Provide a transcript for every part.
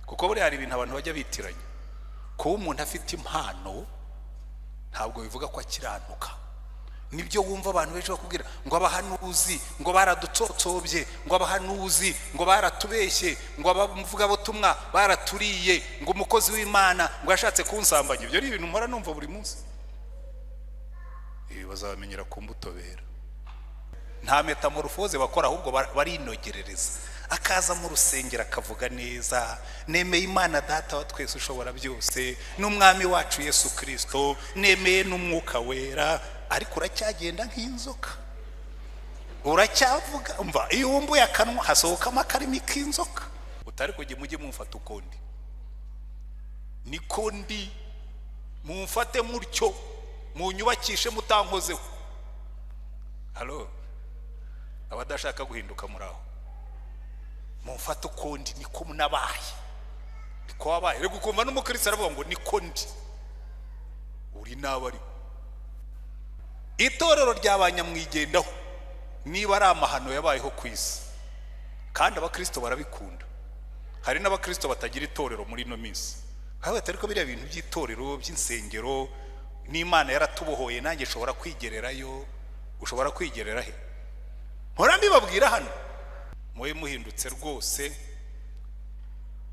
Kuko buriya hari ibintu abantu bajya bitiranya. Kuba umuntu afite impano ntabwo bivuga ko akiranuka. Nibyo wumva abantu benshi bakubwira ngo abahanuzi ngo baradutsotsobye, ngo abahanuzi ngo baratubeshye, ngo abavugabutumwa baraturiye, ngo umukozi w'Imana ngo yashatse kunsambanya. Ibyo ni ibintu mpora numva buri munsi. Ibi bazabamenyera ku mbuto bera. Nta metamorphose bakora, ahubwo barinogerereza. Akaza mu rusengero akavuga neza, nemeye Imana Data wa twese ushobora byose, n'umwami wacu Yesu Kristo, nemeye n'umwuka wera, ariko uracyagenda nk'inzoka. Uracyavuga, umva iyo wumbuye akanwa hasohokamo akarimi k'inzoka. Utari kujya mujye mumfata ukundi, niko ndi, mumfate mutyo, munyubakishe mutankozeho. Halo, abadashaka guhinduka muri aho, mumfate ukundi, niko nabaye, niko wabaye. Reka ukumva n'umukristo aravuga ngo niko ndi, uri nabi. Itorero ry'abanyamwigendaho niba ari amahano yabayeho ku isi, kandi abakristo barabikunda. Hari n'abakristo batagira itorero muri ino minsi, ariko biriya bintu by'itorero by'insengero n'Imana yaratubohoye, nanjye nshobora kwigererayo. Ushobora kwigerera he? Mpora mbibabwira hano, mube muhindutse rwose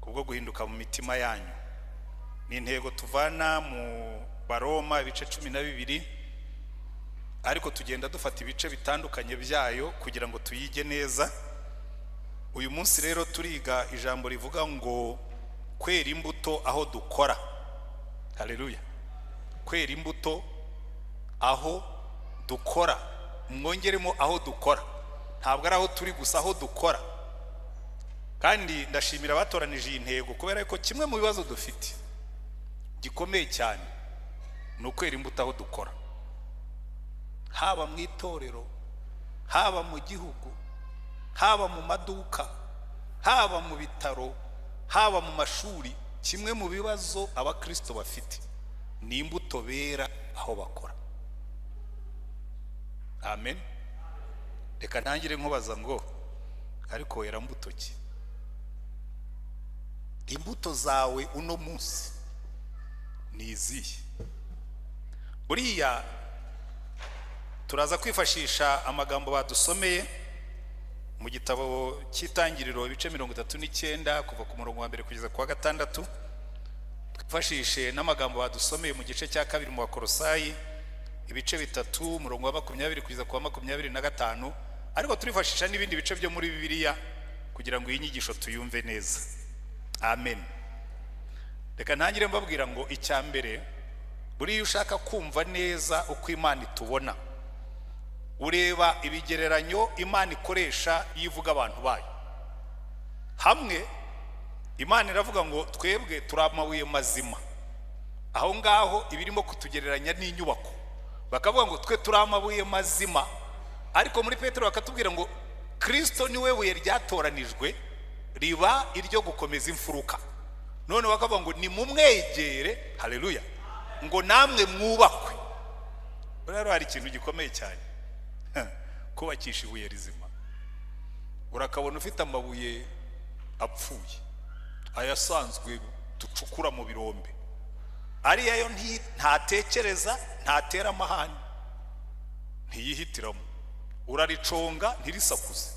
kubwo guhinduka mu mitima yanyu. Ni intego tuvana mu Baroma ibice 12, ariko tugenda dufata ibice bitandukanye byayo kugira ngo tuyige neza. Uyu munsi rero turiga ijambo rivuga ngo kwera imbuto aho dukora. Haleluya. Kwera imbuto aho dukora. Mwongeremo aho dukora, ntabwo ari aho turi gusa, aho dukora. Kandi ndashimira abatoranije iyi ntego, kubera ko kimwe mu bibazo dufite gikomeye cyane ni ukwera imbuto aho dukora, haba mu itorero, haba mu gihugu, haba mu maduka, haba mu bitaro, haba mu mashuri. Kimwe mu bibazo abakristo bafite ni imbuto bera aho bakora. Amen. Reka ntangire nkubaza ngo ariko wera mbuto ki? Imbuto zawe uno munsi ni izihe? Buriya turaza kwifashisha amagambo badusomeye mu gitabo cy'Itangiriro ibice 39 kuva ku murongo wa mbere kugeza ku wa 6. Twifashishe n'amagambo badusomeye mu gice cya 2 mu Bakolosayi ibice 3 umurongo wa 20 kugeza ku wa 25, ariko turifashisha n'ibindi bice byo muri Bibiliya kugira ngo iyi nyigisho tuyumve neza. Amen. Reka ntangire mbabwira ngo icya mbere, buriya ushaka kumva neza uko Imana itubona, ureba ibigereranyo Imana ikoresha iyo ivuga abantu bayo. Hamwe Imana iravuga ngo twebwe turi amabuye mazima. Aho ngaho ibirimo kutugereranya n'inyubako, bakavuga ngo twe turi amabuye mazima, ariko muri Petero bakatubwira ngo Kristo niwe buye ryatoranijwe riba iryo gukomeza imfuruka. None bakavuga ngo ni mumwegere, haleluya, ngo namwe mwubakwe. Rero hari ikintu gikomeye cyane kubakisha ibuye rizima. Urakabona ufite amabuye apfuye, ayasanzwe ducukura mu birombe, ariya yo ntatekereza, ntatera amahane, ntiyihitiramo. Urariconga ntirisakuze,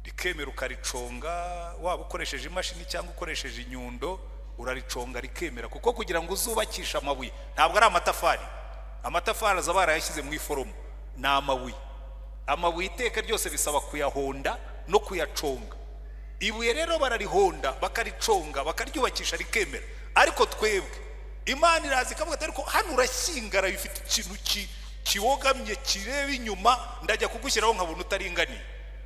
rikemera ukariconga, waba ukoresheje imashini cyangwa ukoresheje inyundo, urariconga rikemera. Kuko kugira ngo uzubakishe amabuye ntabwo ari amatafari. Amatafari aza barayashyize mu iforomo, ni amabuye. Amabuye iteka ryose bisaba kuyahonda no kuyaconga. Ibuye rero bararihonda bakariconga bakaryubakisha rikemera. Ariko twebwe Imana iraza ikavuga ariko hano urashyingara, bifite ikintu kiwogamye kireba inyuma, ndajya kugushyiraho nkabona utaringaniye,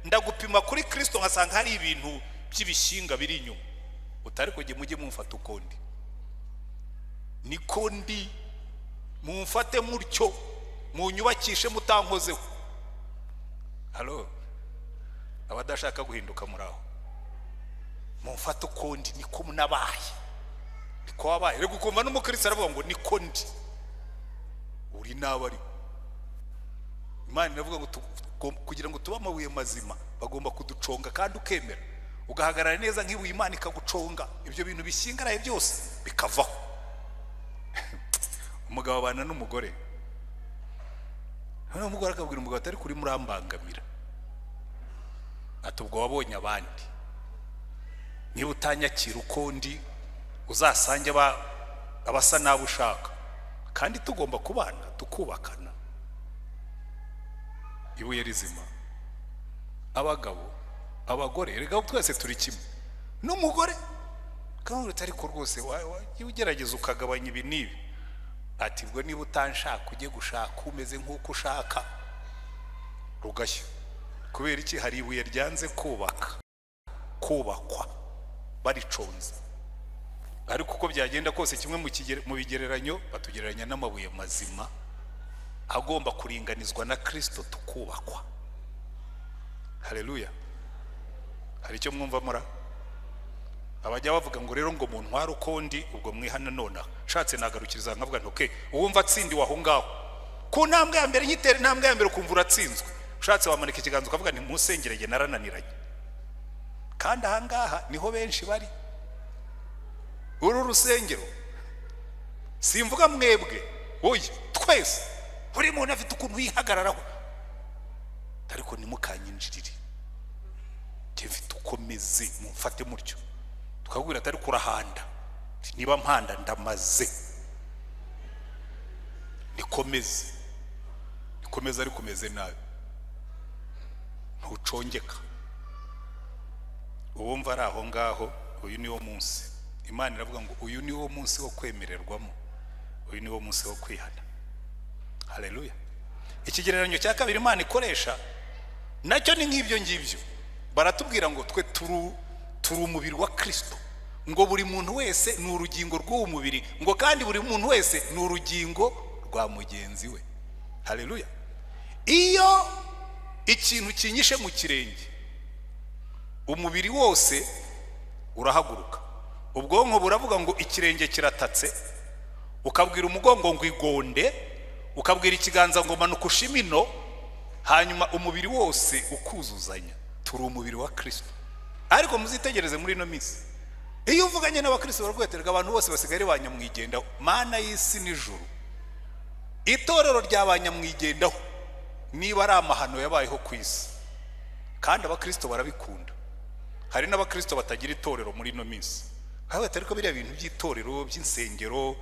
ndagupima kuri Kristo nkasanga hari ibintu by'ibishinga biri inyuma. Utari kujya mujye mumfata ukundi, niko ndi, mumfate mutyo, munyubakishe mutankozeho. Halo, abadashaka guhinduka muri aho, mumfate ukundi, niko nabaye, niko wabaye. Reka ukumva n'umukristo aravuga ngo niko ndi, uri nabi. Ariko Imana iravuga ngo kugira ngo tube amabuye mazima bagomba kuduconga kandi ukemera. Ugahagarara neza nk'ibuye, Imana ikaguconga, ibyo bintu bishyingaraye byose bikavaho. Umugabo abana n'umugore, noneho umugore akabwira umugabo atari kuri murambangamira, ati ubwo wabonye abandi, niba utanyakira uko ndi uzasange abasa n'abo ushaka, kandi tugomba kubana tukubakana. Ibuye rizima, abagabo, abagore, rega twese turi kimwe. N'umugore kandi ariko rwose ugerageza ukagabanya ibi n'ibi, ati ubwo niba utanshaka ujye gushaka umeze nk'uko ushaka, rugashya. Kubera iki? Hari ibuye ryanze kubaka, kubakwa bariconze. Ariko uko byagenda kose, kimwe mu bigereranyo batugereranya n'amabuye mazima agomba kuringanizwa na Kristo tukubakwa. Haleluya. Hari icyo mwumva mura? Abajya bavuga ngo rero ngo muntware uko ndi, ubwo mwihana nonaha. Nshatse nagarukiriza nkavuga nti okay, uwumva atsindiwe aho ngaho ku ntambwe ya mbere, nkitera intambwe ya mbere ukumva uratsinzwe, ushatse wamanika ikiganza ukavuga nti musengerege narananiranye. Kandi aha ngaha niho benshi bari. Uru rusengero simvuga mwebwe, oya twese, buri muntu afite ukuntu yihagararaho, ariko ntimukanyinjirire, njye mfite uko meze, mumfate mutyo. Tukabwira atari kurahanda, niba mpanda ndamaze, nikomeze nikomeze, ariko umeze nabi ntucongeka. Uwumva ari aho ngaho, uyu ni wo munsi Imana iravuga ngo uyu ni wo munsi wo kwemererwamo, uyu ni wo munsi wo kwihana. Haleluya. Ikigereranyo cya kabiri Imana ikoresha nacyo ni nk'ibyo ngibyo. Baratubwira ngo twe turi umubiri wa Kristo, ngo buri muntu wese ni urugingo rw'uwo mubiri, ngo kandi buri muntu wese ni urugingo rwa mugenzi we. Haleluya. Iyo ikintu kinyishe mu kirenge, umubiri wose urahaguruka. Ubwonko buravuga ngo ikirenge kiratatse, ukabwira umugongo ngo igonde, ukabwira ikiganza ngo manuka ushimino, hanyuma umubiri wose ukuzuzanya. Turi umubiri wa Kristo. Ariko muzitegereze muri ino minsi, iyo uvuganye n'abakristo baragweterwa, abantu bose basigaye ba nyamwigendaho. Mana y'isi n'ijuru, itorero rya ba nyamwigendaho niba ari amahano yabayeho ku isi, kandi abakristo barabikunda. Hari n'abakristo batagira itorero muri ino minsi, ariko biriya bintu by'itorero by'insengero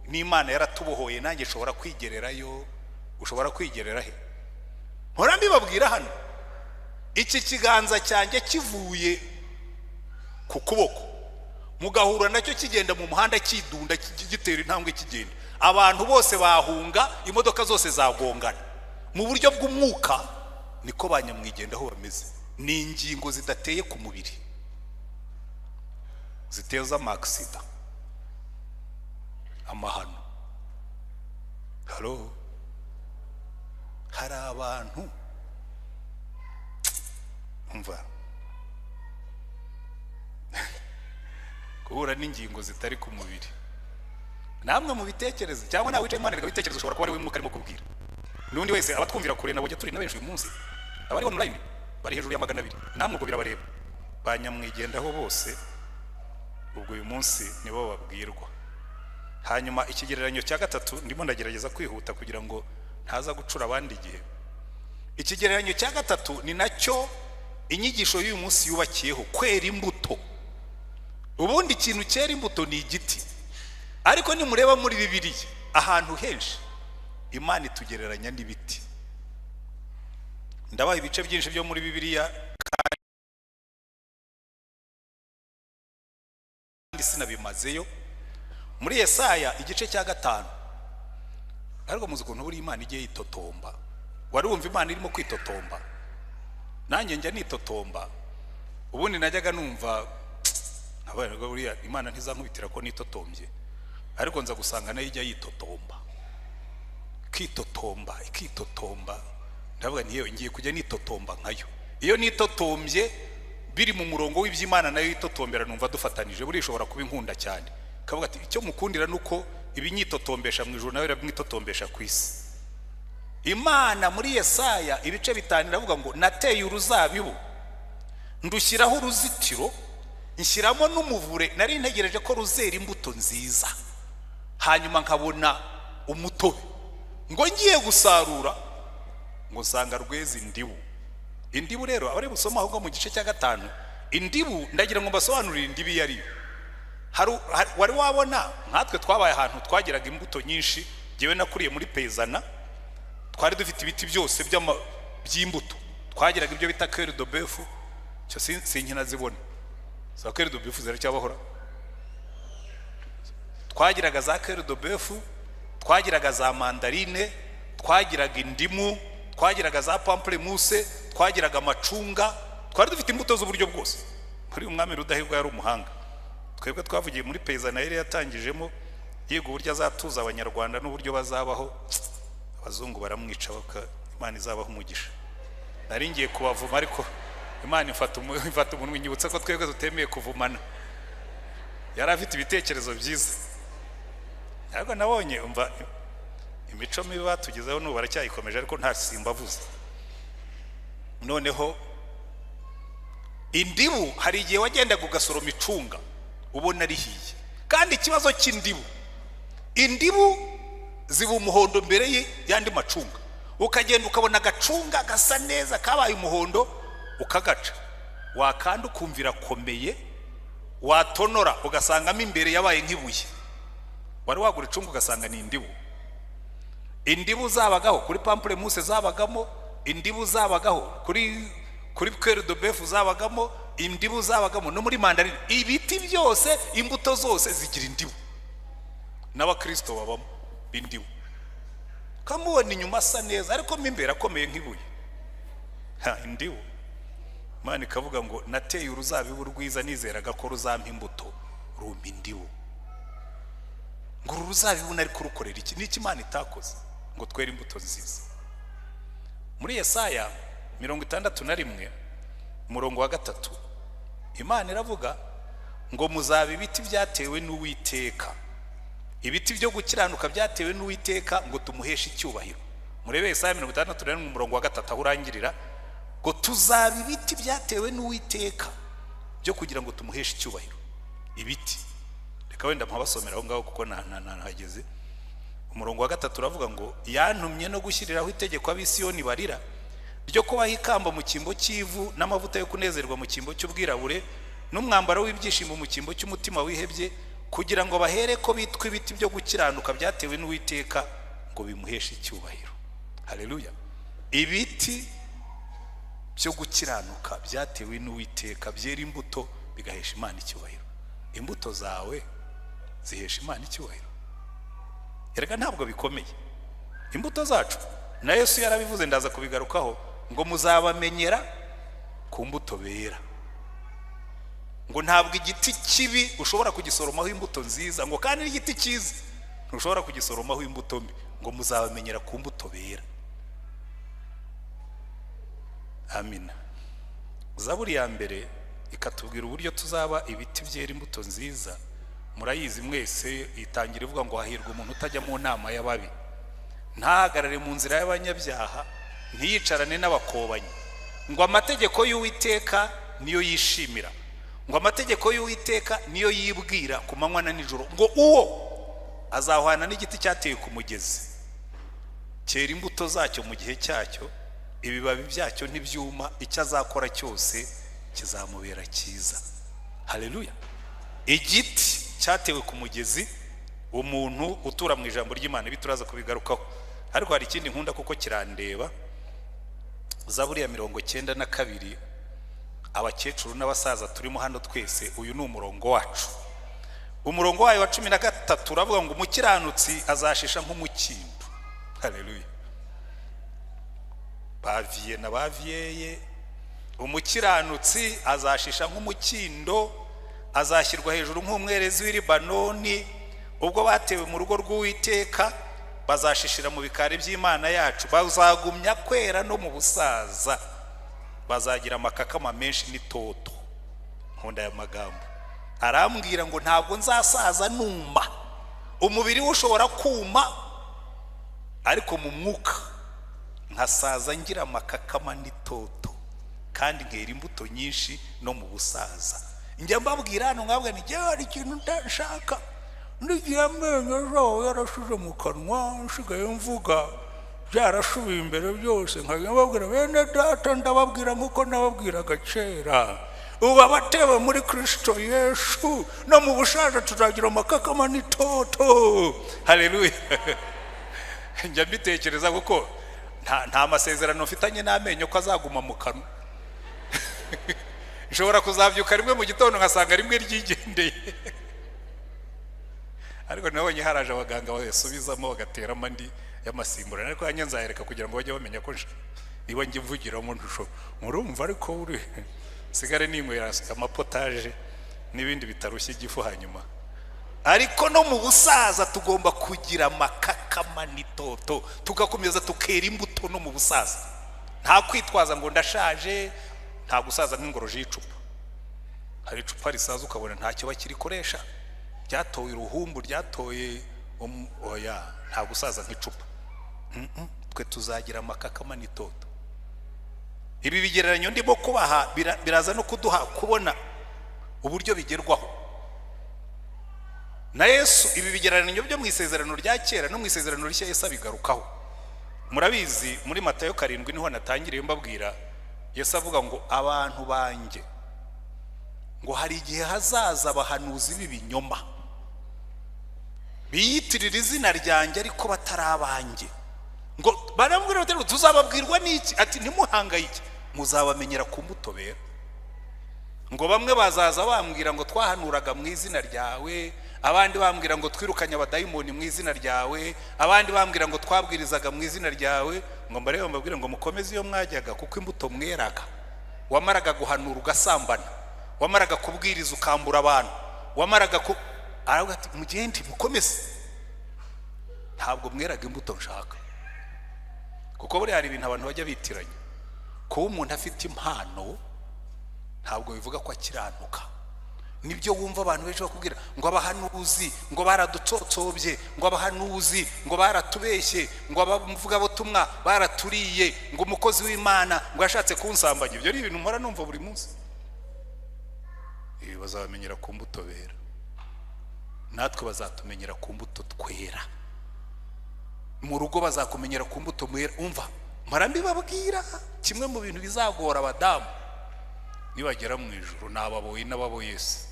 n'Imana yaratubohoye, nanjye nshobora kwigererayo. Ushobora kwigerera he? Mpora mbibabwira hano, iki kiganza cyanjye kivuye ku kuboko mugahura nacyo kigenda mu muhanda kidunda gitera intambwe kigenda, abantu bose bahunga, imodoka zose zagongana. Mu buryo bw'umwuka niko ba nyamwigendaho bameze, ni ingingo zidateye ku mubiri, ziteza amakisida, amahano. Halo, hari abantu umva guhura n'ingingo zitari ku mubiri. Namwe mu bitekerezo, cyangwa nawe wicaye Imana bitekerezo, ushobora kuba ari we mwuka arimo kubwira. N'undi wese abatwumvira kure, nabo turi na benshi uyu munsi, abari online bari hejuru ya 200, namwe ubwo birabareba. Ba nyamwigendaho bose ubwo uyu munsi nibo babwirwa. Hanyuma ikigereranyo cya gatatu, ndimo ndagerageza kwihuta kugira ngo ntaza gucura abandi igihe. Ikigereranyo cya gatatu ni nacyo inyigisho y'uyu munsi yubakiyeho, kwera imbuto. Ubundi ikintu cyera imbuto ni igiti, ariko nimureba muri Bibiliya ahantu henshi Imana itugereranya n'ibiti. Ndabaha ibice byinshi byo muri Bibiliya kandi sinabimazeyo. Muri Yesaya igice cya 5, ariko muzi ukuntu buri Imana igiye yitotomba. Wari wumva Imana irimo kwitotomba? Nanjye njya nitotomba. Ubundi najyaga numva abaye buriya Imana ntizankubitira ko nitotombye, ariko nza gusanga nayo ijya yitotomba, ikitotomba, ikitotomba. Ndavuga nti yewe ngiye kujya nitotomba nkayo. Iyo nitotombye biri mu murongo w'iby'Imana nayo yitotombera, numva dufatanije. Buri ishobora kuba inkunda cyane, kavuga ati icyo mukundira nuko ibinyitotombesha mu ijuru nawe irabwitotombesha ku isi. Imana muri Yesaya ibice 5 iravuga ngo nateye uruzabibu Ndushyiraho uruzitiro, nshyiramo n'umuvure, nari ntegereje ko ruzera imbuto nziza, hanyuma nkabona umutobe. Ngo ngiye gusarura, ngo nsanga rweze indibu. Indibu rero abari busoma ahubwo mu gice cya 5, indibu ndagira ngo mbasobanurire indibu iyo ariyo. Wari wabona nkatwe twabaye ahantu twagiraga imbuto nyinshi. Jyewe nakuriye muri Pezana, twari dufite ibiti byose by'imbuto. Twagiraga ibyo bita cœur de bœuf, cyo sinkina zibona za cœur de bœuf ziracyabahora. Twagiraga za cœur de bœuf, twagiraga za mandarine, twagiraga indimu, twagiraga za pamplemousse, twagiraga amacunga, twari dufite imbuto z'uburyo bwose. Kuri umwami Rudahigwa yari umuhanga. Twebwe twavugiye muri Pezana, yari yatangijemo yiga uburyo azatuza abanyarwanda n'uburyo bazabaho. Abazungu baramwica, Imana izabaho umugisha. Nari ngiye kubavuma ariko Imana ifata umunwa inyibutsa ko twebwe tutemeye kuvumana. Yari afite ibitekerezo byiza, ariko nabonye umva imico mibi batugezeho n'ubu baracyayikomeje, ariko nta simbavuze. Noneho indibu, hari igihe wagendaga ugasoroma icunga ubona rihiye. Kandi ikibazo cy'indibu, indibu ziba umuhondo mbere y'andi macunga. Ukagenda ukabona agacunga gasa neza kabaye umuhondo, ukagaca, wakanda ukumvira akomeye, watonora ugasangamo imbere yabaye nk'ibuye. Wari wagura icunga ugasanga ni indibu. Indibu zabagaho kuri pamplemousse zabagamo, indibu zabagaho kuri cœur de bœuf zabagamo, indibu zabagamo no muri mandarine. Ibiti byose, imbuto zose zigira indibu. N'abakristo babamo indibu. Kamubona inyuma asa neza, ariko mo imbere akomeye nk'ibuye. Ha, indibu. Imana ikavuga ngo nateye uruzabibu rwiza nizeraga ko ruzampa imbuto, rumpa indibu. Ngo uru ruzabibu nari kurukorera iki? Niki Imana itakoze ngo twere imbuto nziza? Muri Yesaya 61 umurongo wa 3, Imana iravuga ngo muzaba ibiti byatewe n'Uwiteka, ibiti byo gukiranuka byatewe n'Uwiteka, ngo tumuheshe icyubahiro. Murebe Yesaya 61 umurongo wa 3 aho urangirira, ngo tuzaba ibiti byatewe n'Uwiteka byo kugira ngo tumuheshe icyubahiro. Ibiti, reka wenda mpabasomera aho ngaho kuko nahageze. Umurongo wa 3 uravuga ngo yantumye no gushyiriraho itegeko ab'Isiyoni barira, ryo kubaha ikamba mu cyimbo cy'ivu, n'amavuta yo kunezerwa mu cyimbo cy'ubwirabure, n'umwambaro w'ibyishimo mu cyimbo cy'umutima wihebye, kugira ngo bahere ko bitwa ibiti byo gukiranuka byatewe n'Uwiteka, ngo bimuheshe icyubahiro. Haleluya. Ibiti byo gukiranuka byatewe n'Uwiteka byera imbuto bigahesha Imana icyubahiro. Imbuto zawe zihesha Imana icyubahiro. Erega ntabwo bikomeye imbuto zacu. Na Yesu yarabivuze, ndaza kubigarukaho, ngo muzabamenyera ku mbuto bera. Ngo ntabwo igiti kibi ushobora kugisoromaho imbuto nziza, ngo kandi n'igiti cyiza ntushobora kugisoromaho imbuto mbi, ngo muzabamenyera ku mbuto bera. Amina. Zaburi ya 1 ikatubwira uburyo tuzaba ibiti byera imbuto nziza. Murayizi mwese, itangira ivuga ngo hahirwa umuntu utajya mu nama y'ababi, ntahagarare mu nzira y'abanyabyaha, ntiyicarane n'abakobanyi. Ngo amategeko y'Uwiteka niyo yishimira, ngo amategeko y'Uwiteka niyo yibwira ku manywa na nijoro, ngo uwo azahwana n'igiti cyateye ku mugezi, cyera imbuto zacyo mu gihe cyacyo, ibibabi byacyo ntibyuma, icyo azakora cyose kizamubera cyiza. Haleluya. Igiti cyatewe ku mugezi, umuntu utura mu ijambo ry'Imana, ibi turaza kubigarukaho. Ariko hari ikindi nkunda kuko kirandeba. Zaburi ya 92, abakecuru n'abasaza turimo hano twese, uyu ni umurongo wacu. Umurongo wayo wa 13 uravuga ngo umukiranutsi azashisha nk'umukindo. Haleluya. Baviye na bavyeye, umukiranutsi azashisha nk'umukindo, azashyirwa hejuru nk'umwerezi w'i Libanoni. Ubwo batewe mu rugo rw'Uwiteka, bazashishira mu bikari by'Imana yacu, bazagumya kwera no mu busaza, bazagira amakakama menshi n'itoto. Nkunda aya magambo. Arambwira ngo ntabwo nzasaza numa. Umubiri ushobora kuma, ariko mu mwuka nkasaza ngira amakakama n'itoto. kandi nkera imbuto nyinshi no mu busaza. Njya mbabwira hano nkabwa ni jyewe hari ikintu ndashaka, ndigira amenyo zawo yarashize mu kanwa, nsigaye mvuga byarashubiye imbere byose, nkajya mbabwira bene data, ndababwira nk'uko nababwiraga kera. Ubu abatewe muri Kristo Yesu no mu bushaje tuzagira amakakama n'itoto. Haleluya. Njya mbitekereza kuko nta masezerano mfitanye n'amenyo ko azaguma mu kanwa. Nshobora kuzabyuka rimwe mu gitondo ngasanga rimwe ryigendeye. Ariko nabonye haraje abaganga bayasubizamo bagateramo andi y'amasimburano, ariko hanya nzayereka kugira ngo bajye bamenya ko niba njye mvugiramo ntusho murumva, ariko uri sigare ninywera amapotaje n'ibindi bitarushye igifu hanyuma. Ariko no mu busaza tugomba kugira amakakama n'itoto, tugakomeza tukera imbuto no mu busaza. Nta kwitwaza ngo ndashaje, nta gusaza nk'ingoroji y'icupa. Hari icupa risaza ukabona ntacyo bakirikoresha, ryatoye uruhumbu, ryatoye oya, nta gusaza nk'icupa. Twe tuzagira amakakama n'itoto. Ibi bigereranyo ndimo kubaha biraza no kuduha kubona uburyo bigerwaho. Na Yesu ibi bigereranyo byo mu isezerano rya kera no mu isezerano rishya Yesu abigarukaho. Murabizi muri Matayo 7 niho natangiriye mbabwira Yesu avuga ngo abantu banjye, ngo hari igihe hazaza abahanuzi b'ibinyoma biyitirira izina ryanjye ariko batari abanjye, ngo baramubwira bati tuzababwirwa n'iki? Ati ntimuhangayike, muzabamenyera ku mbuto bera. Ngo bamwe bazaza bambwira ngo twahanuraga mu izina ryawe, abandi bambwira ngo twirukanye abadayimoni mu izina ryawe, abandi bambwira ngo twabwirizaga mu izina ryawe. Ngo mbarebe mbabwire ngo mukomeze iyo mwajyaga, kuko imbuto mweraga. Wamaraga guhanura ugasambana, wamaraga kubwiriza ukambura abantu, wamaraga ku aravuga ati mugende mukomeze, ntabwo mweraga imbuto nshaka. Kuko buriya hari ibintu abantu bajya bitiranya. Kuba umuntu afite impano ntabwo bivuga ko akiranuka. Nibyo wumva abantu benshi bakubwira ngo abahanuzi ngo baradutsotsobye, ngo abahanuzi ngo baratubeshye, ngo abavugabutumwa baraturiye, ngo umukozi w'Imana ngo yashatse kunsambanya. Ibyo ni ibintu mpora numva buri munsi. Ibi bazabamenyera ku mbuto bera, natwe bazatumenyera ku mbuto twera. Mu rugo bazakumenyera ku mbuto mwera. Umva mpora mbibabwira, kimwe mu bintu bizagora abadamu nibagera mu ijuru ni ababoyi n'ababoyesi.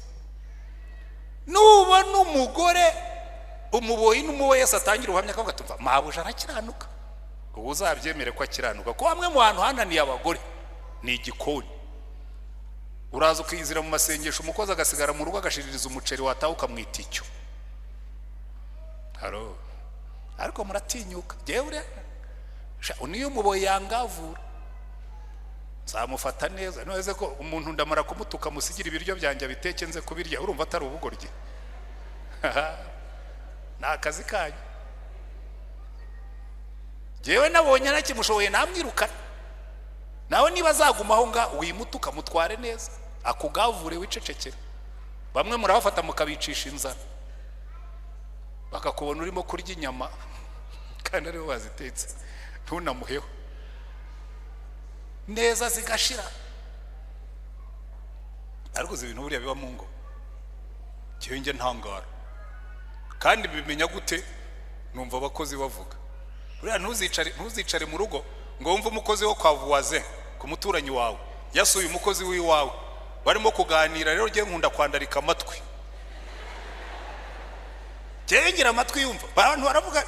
Nuba n'umugore umuboyi n'umuboyesi atangira ubuhamya akavuga ati mabuja arakiranuka, ubu uzabyemere ko akiranuka. Ko bamwe mu bantu hananiye abagore ni igikoni. Uraza ukizira mu masengesho, umukozi agasigara mu rugo agashiririza umuceri, wataha ukamwita icyo. Haro, ariko muratinyuka. Jewe niyo umuboyi yangavura nzamufata neza. None ko umuntu ndamara kumutuka musigira ibiryo byanjye biteke nze kubirya, urumva atari ubugoryi? Ni akazi kanyu. Jewe nabonye nakimushoboye namwirukana. Nawe niba azagumaho nga wimutuka mutware neza, akugavure wicecekere. Bamwe murabafata mukabicisha inzara, bakakubona urimo kurya inyama kandi aribo bazitetse, ntunamuheho neza zigashira. Ariko ibintu buriya biba mu ngo njye ntangara. Kandi bimenya gute? Numva abakozi bavuga. Buriya ntuzicare mu rugo ngo wumve umukozi wo kwa voisin, ku muturanyi wawe yasuye umukozi w'iwawe, barimo kuganira. Rero ngiye nkunda kwandarika amatwi, ngira amatwi yumva abantu baravuga.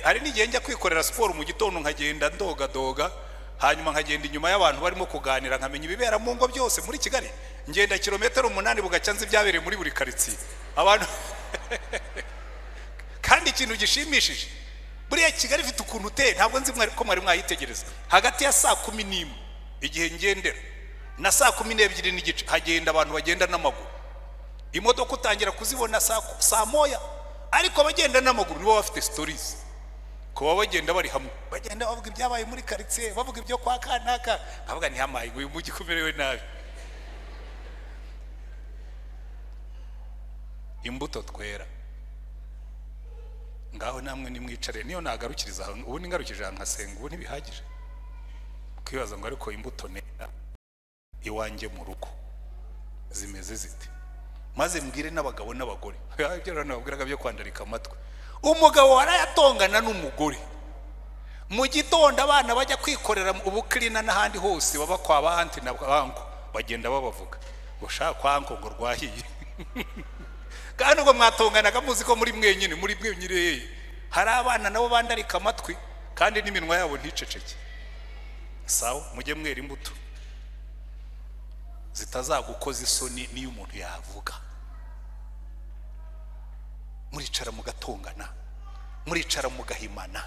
Hari n'igihe njya kwikorera siporo mu gitondo nkagenda ndoga doga, hanyuma nkagenda inyuma y'abantu barimo kuganira, nkamenya ibibera mu ngo byose muri Kigali. Ngenda kilometero 8 bugacya nzi ibyabereye muri buri karitsiye abantu. Kandi ikintu gishimishije, buriya Kigali ifite ukuntu uteye, ntabwo nzi ko mwari mwayitegereza. Hagati ya saa 11 igihe ngendera na saa 12:15 hagenda abantu bagenda n'amaguru. Imodoka utangira kuzibona saa moya, ariko abagenda n'amaguru nibo bafite stories. Kuba bagenda bari hamwe, bagenda bavuga ibyabaye muri karitsiye, bavuga ibyo kwa kanaka, nkavuga ntihamaye uyu mujyi kumerewe nabi. Imbuto twera. Ngaho namwe nimwicare, niyo nagarukiriza aho ubu ningarukije nkasenga ubu ntibihagije. Kwibaza ngo ariko imbuto nera. Iwanjye mu rugo zimeze zite? Maze mbwire n'abagabo n'abagore, ibyo nababwiraga byo kwandarika amatwi. Umugabo warayatongana n'umugore mu gitondo, abana bajya kwikorera ubukirina n'ahandi hose baba kwa ba anti na banko, bagenda babavuga ngo shaka kwa anko ngo rwahiye. Kandi ubwo mwatonganaga muzi ko muri mwenyine, muri mwenyine. Hari abana nabo bandarika amatwi kandi n'iminwa yabo nticeceke. Sawa, mujye mwera imbuto zitazagukoza isoni niyo umuntu yavuga. Muricara mugatongana, muricara mugahimana,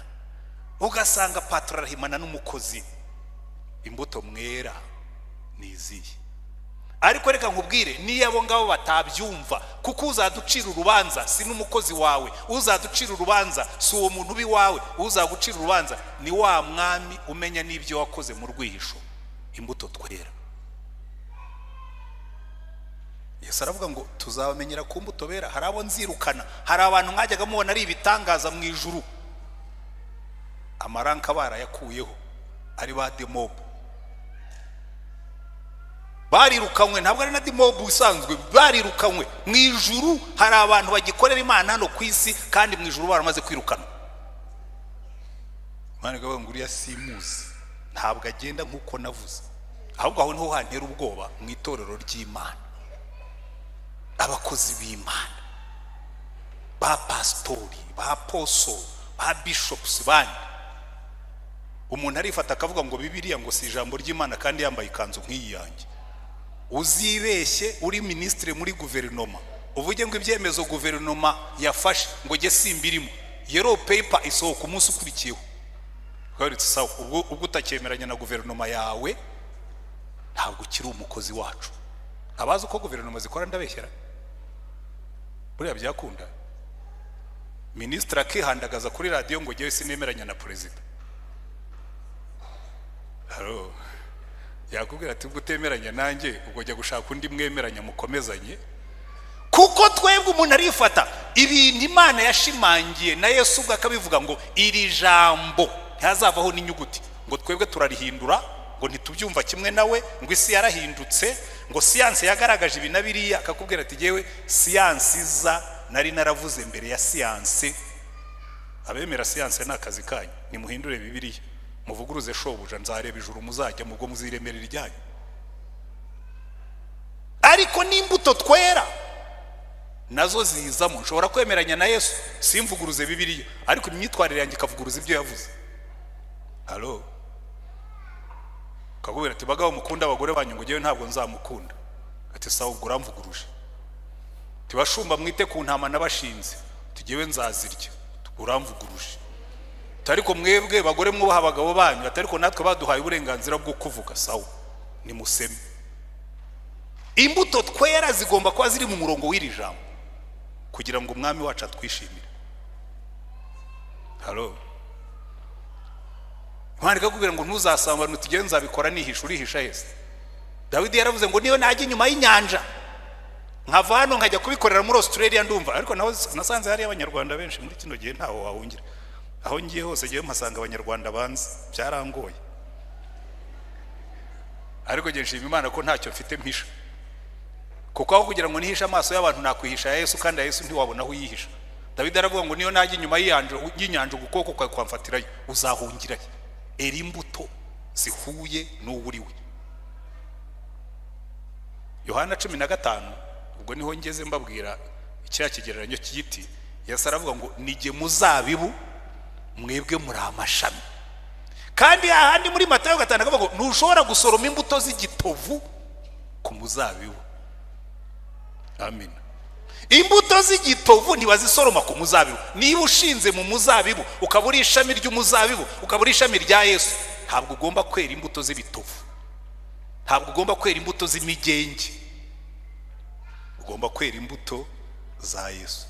ugasanga patro arahimana n'umukozi. Imbuto mwera ni izihe? Ariko reka nkubwire, niyo abo ngabo batabyumva, kuko uzaducira urubanza si n'umukozi wawe, uzaducira urubanza si uwo muntu ubi wawe, uzagucira urubanza ni wa mwami umenya n'ibyo wakoze mu rwihisho. Imbuto twera, Yesu aravuga ngo tuzabamenyera ku mbuto bera. Hari abo nzirukana, hari abantu mwajyaga mubona ari ibitangaza mu ijuru, amaranka barayakuyeho, ari ba demobu barirukanywe. Ntabwo ari na demobu isanzwe, barirukanywe mu ijuru. Hari abantu bagikorera Imana hano ku isi kandi mu ijuru baramaze kwirukana. Imana ikavuga ngo uriya simuzi, ntabwo agenda nk'uko navuze. Ahubwo aho niho hantera ubwoba mu itorero ry'Imana, abakozi b'Imana, ba pastori, ba poso, ba bishops bandi. Umuntu arifata akavuga ngo Bibiliya ngo si ijambo ry'Imana kandi yambaye ikanzu nk'iyi yanjye. Uzibeshye uri ministre muri guverinoma, uvuge ngo ibyemezo guverinoma yafashe ngo jye simbirimo, yellow paper isohoka umunsi ukurikiyeho. Sawa, ubwo utakemeranya na guverinoma yawe ntabwo ukiri umukozi wacu. Abazi uko guverinoma zikora ndabeshyera, buriya byakunda ministre akihandagaza kuri radiyo ngo jyewe sinemeranya na perezida. Haro yakubwira ati ubwo utemeranya nanjye ubwo jya gushaka undi mwemeranya mukomezanye. Kuko twebwe umuntu arifata ibintu Imana yashimangiye na Yesu ubwo akabivuga ngo iri jambo ntihazavaho n'inyuguti, ngo twebwe turarihindura, ngo ntitubyumva kimwe nawe, ngo isi yarahindutse, ngo siyanse yagaragaje ibi na biriya. Akakubwira ati jyewe siyanse iza nari naravuze mbere ya siyanse. Abemera siyanse ni akazi kanyu, nimuhindure Bibiliya, muvuguruze shobuja, nzareba ijuru muzajya mubwo muziremera iryanyu. Ariko n'imbuto twera nazo zizamo. Nshobora kwemeranya na Yesu simvuguruze Bibiliya, ariko imyitwarire yanjye ikavuguruza ibyo yavuze. Halo, kakubwira ati bagabo mukunda abagore banyu, ngo jyewe ntabwo nzamukunda. Ati sawa, ubwo uramvuguruje. Tibashumba mwite ku ntama nabashinze, tugewe nzazirya, uramvuguruje. Ariko mwebwe bagore mwubaha abagabo banyu, ariko natwe baduhaye uburenganzira bwo kuvuga. Sawa, ni museme. Imbuto twera zigomba kuba ziri mu murongo w'iri jambo kugira ngo umwami wacu atwishimire. Halo, Imana ikakubwira ngo ntuzasambane, utugende nzabikora nihisha. Urihisha hese? Dawidi yaravuze ngo niyo najya inyuma y'inyanja nkava hano nkajya kubikorera muri Australia ndumva. Ariko naho nasanze hari abanyarwanda benshi muri kino gihe, ntaho wahungira. Aho ngiye hose ngiye mpasanga abanyarwanda banze, byarangoye. Ariko ngiye nshima Imana ko ntacyo mfite mpisha, kuko aho kugira ngo nihishe amaso y'abantu nakwihisha ya Yesu, kandi ya Yesu ntiwabona aho yihisha. Dawidi aravuga ngo niyo najya inyuma y'inyanja ukuboko kwawe kwamfatirayo, uzahungirayo. Era imbuto zihuye n'uwuriwe. Yohana 15, ubwo niho ngeze mbabwira icya kigereranyo cy'igiti. Yesu aravuga ngo nige muzabibu, mwebwe muri amashami. Kandi ahandi muri Matayo 5 akavuga ngo ntushobora gusoroma imbuto z'igitovu ku muzabibu. Amina. Imbuto z'igitovu ntibazisoroma ku muzabibu. Niba ushinze mu muzabibu, ukaba uri ishami ry'umuzabibu, ukaba uri ishami rya Yesu, ntabwo ugomba kwera imbuto z'ibitovu, ntabwo ugomba kwera imbuto z'imigenge, ugomba kwera imbuto za Yesu.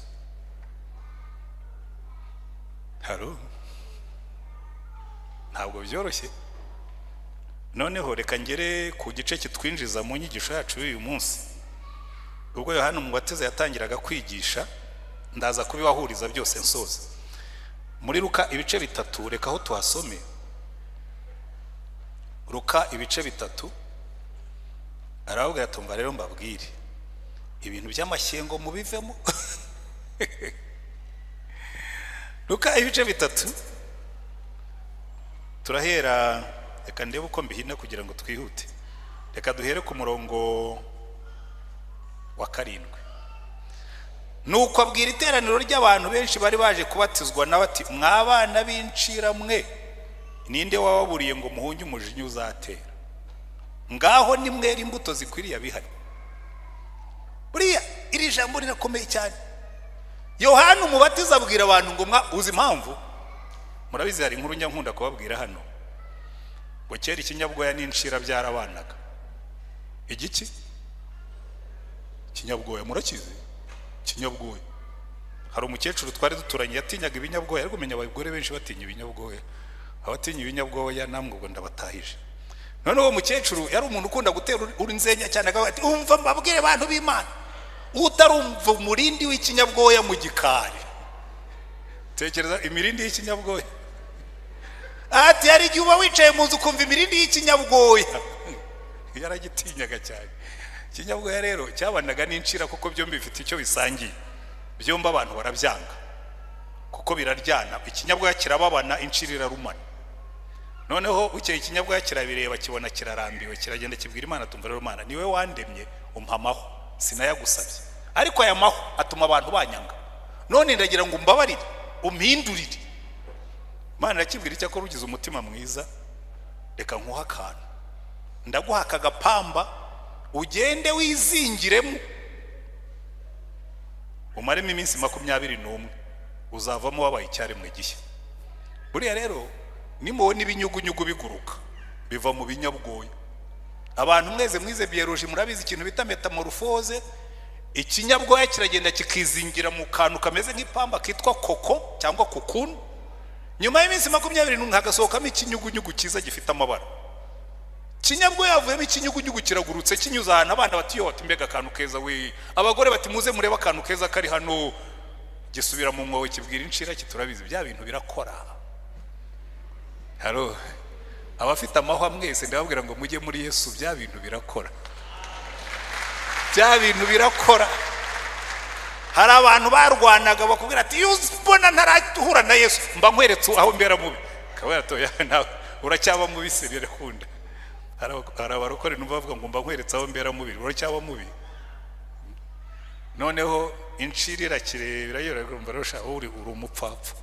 Haro, ntabwo byoroshye. Noneho reka ngere ku gice kitwinjiza mu nyigisho yacu y'uyu munsi. Ubwo Yohana Umubatiza yatangiraga kwigisha, ndaza kubibahuriza byose nsoza. Muri Luka ibice 3, reka aho tuhasome. Luka ibice 3 Arababwira ati umva rero mbabwire, ibintu by'amashyengo mubivemo. Luka ibice 3 turahera, reka ndebe uko mbihina kugira ngo twihute. Reka duhere ku murongo wa 7. Nuko abwira iteraniro ry'abantu benshi bari baje kubatizwa nawe ati mwabana b'incira mwe, ninde wababuriye ngo muhunge umujinya uzatera? Ngaho nimwera imbuto zikwiriye abihari. Buriya iri jambo rirakomeye cyane. Yohana umubatiza abwira abantu ngo uzi impamvu? Murabizi hari inkuru njya nkunda kubabwira hano. Ngo kera ikinyabwoya n'incira byarabanaga. Igiki? Ikinyabwoya murakizi? Ikinyabwoya. Hari umukecuru twari duturanye yatinyaga ibinyabwoya, ariko umenya abagore benshi batinya ibinyabwoya. Abatinya ibinyabwoya namwe ubwo ndabatahije. None uwo mukecuru yari umuntu ukunda gutera urinzenya cyane, akavuga ati umva mbabwire abantu b'Imana, utarumva umurindi w'ikinyabwoya mu gikari. Tekereza imirindi y'ikinyabwoya. Ati hari igihe uba wicaye mu nzu ukumva imirindi y'ikinyabwoya. Yaragitinyaga cyane. Ikinyabwoya rero cyabanaga n'incira kuko byombi bifite icyo bisangiye. Byombi abantu barabyanga kuko biraryana. Ikinyabwoya kirababana, incira irarumana. Noneho bukeye ikinyabwoya kirabireba kibona kirarambiwe, kiragenda kibwira Imana, tumva rero Imana niwe wandemye umpa amaho, sinayagusabye, ariko aya maho atuma abantu banyanga, none ndagira ngo umbabarire umpindurire. Imana irakibwira icyakora ugize umutima mwiza, reka nkuha akantu, ndaguha aka gapamba ugende wizingiremo umaremo iminsi 21, uzavamo wabaye icyaremwe gishya. Buriya rero nimubona ibinyugunyugu biguruka biva mu binyabwoya. Abantu mweze mwize biology murabizi ikintu bita metamorphose. Ikinyabwoya kiragenda kikizingira mu kantu kameze nk'ipamba kitwa koko cyangwa kokun. Nyuma y'iminsi 21 hagasohokamo ikinyugunyugu cyiza gifite amabara. Kinyabwoya yavuyemo ikinyugunyugu kiragurutse kinyuza ahantu abana bati yo mbega akantu keza we, abagore bati muze murebe akantu keza kari hano. Gisubira mu mwobo kibwira incira kiturabizi bya bintu birakora. Haro abafite amahwa mwese ndababwira ngo mujye muri Yesu, bya bintu birakora. Bya bintu birakora. Hari abantu barwanaga bakubwira ati iyo ubona ntarahura na Yesu mba nkweretse aho mbera mubi. Kabera toya nawe uracyaba mubi se birakunda. Hari abarokore numva bavuga ngo mba nkweretse aho mbera mubi, uracyaba mubi. Noneho incira irakireba irayora rosha uri umupfapfa.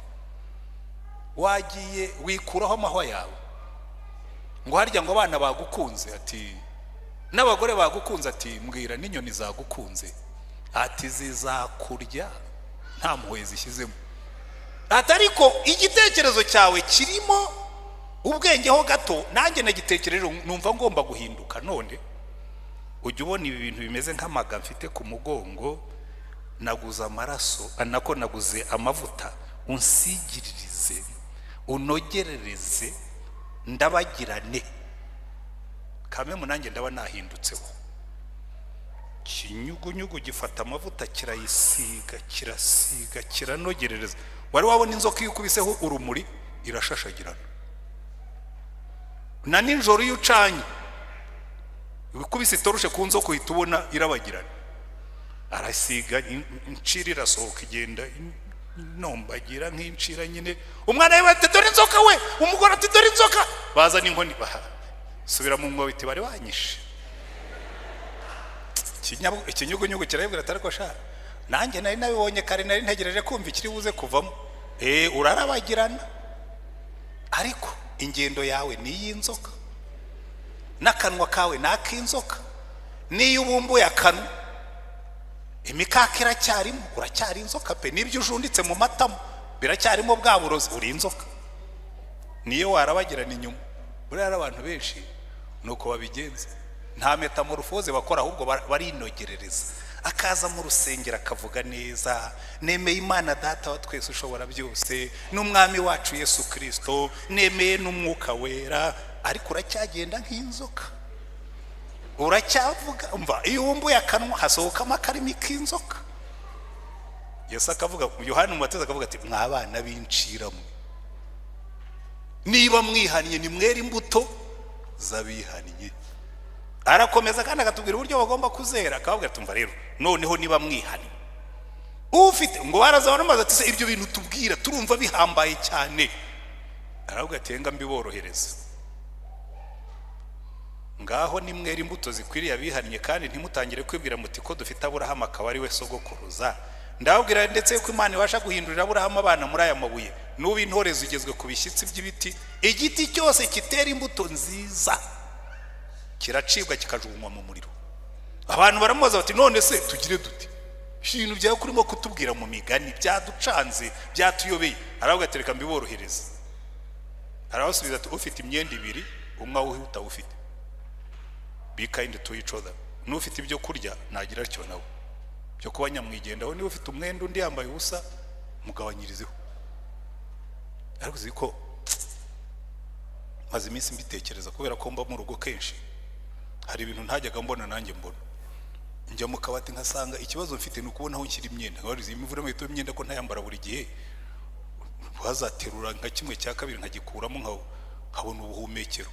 Wagiye wikuraho amahwa yawe. Ngo harya ngo abana bagukunze ati n'abagore bagukunze ati mbwira n'inyoni zagukunze ati zizakurya nta mpuhwe zishyizemo. Ati ariko igitekerezo cyawe kirimo ubwenge ho gato, nanjye nagitekereje numva ngomba guhinduka. None ujya ubona ibi bintu bimeze nk'amaga mfite ku mugongo, naguze amaraso nako naguze amavuta, unsigiririze unogerereze ndabagirane kame munange ndaba nahindutseho. Kinyugunyugu gifata amavuta kirayisiga kirasiga kiranogerereza. Wari wabona inzoka iyo ukubiseho urumuri irashashagirana. Na nijoro iyo ucanye ukubise itoroshe ku nzoka uhita ubona irabagirana. Arasiga incira irasohoka igenda nombagira nk'incira nyine. Umwana we ati dore inzoka we, umugore ati dore inzoka, bazana inkoni subira mu mwobo iti bari wanyishe. Ikinyugunyugu kirabwira ati ariko sha nanjye nari nabibonye kare, nari ntegereje kumva ikiri buze kuvamo. Urarabagirana ariko ingendo yawe ni iy'inzoka n'akanwa kawe ni ak'inzoka, n'iyo ubumbuye akanwa imikaka iracyarimo, uracyari inzoka pe, n'ibyo ujunditse mu matamo biracyarimo bwa burozi, uri inzoka. Niyo warabagirana inyuma. Buriya abantu benshi nuko babigenza, nta metamorphose bakora ahubwo barinogerereza. Akaza mu rusengero akavuga neza, nemeye Imana data wa twese ushobora byose n'umwami wacu Yesu Kristo, nemeye n'umwuka wera, ariko uracyagenda nk'inzoka, uracyavuga. Umva iyo wumbuye akanwa hasohokamo akarimi k'inzoka. Yesu akavuga, Yohana umubatiza akavuga ati mwabana b'incira mwe, niba mwihannye nimwere imbuto z'abihannye. Arakomeza kandi akatubwira uburyo bagomba kuzera, akababwira tumva rero noneho niba mwihane. Ufite ngo baraza baramaze ati se ibyo bintu tubwira turumva bihambaye cyane. Aravuga ati nga mbiborohereza, ngaho nimwera imbuto zikwiriye abihannye, kandi ntimutangire kwibwira muti ko dufite Aburahamu akaba ari we sogokuruza. Ndababwira ndetse ko Imana ibasha guhindurira Aburahamu abana muri aya mabuye. N'ubu intore zigezwe ku bishyitsi by'ibiti, igiti cyose kitera imbuto nziza kiracibwa kikajugunywa mu muriro. Abantu baramubaza bati none se tugire dute? Ibintu byawe kurimo kutubwira mu migani byaducanze, byatuyobeye. Aravuga ati reka mbiborohereze. Arabasubiza ati ufite imyenda ibiri umwe awuhe utawufite, be kind to each other. N'ufite ibyo kurya nagira atyo nawe, byo kuba nyamwigendaho. Niba ufite umwenda undi yambaye ubusa, mugabanyirizeho. Ariko uzi ko maze iminsi mbitekereza, kubera ko mba mu rugo kenshi, hari ibintu ntajyaga mbona nanjye mbona. Njya mu kabati nkasanga ikibazo mfite ni ukubona aho nshyira imyenda. Nkabariza imvura nkahita imyenda ko ntayambara buri gihe, wazaterura nka kimwe cya kabiri nkagikuramo nkabona ubuhumekero.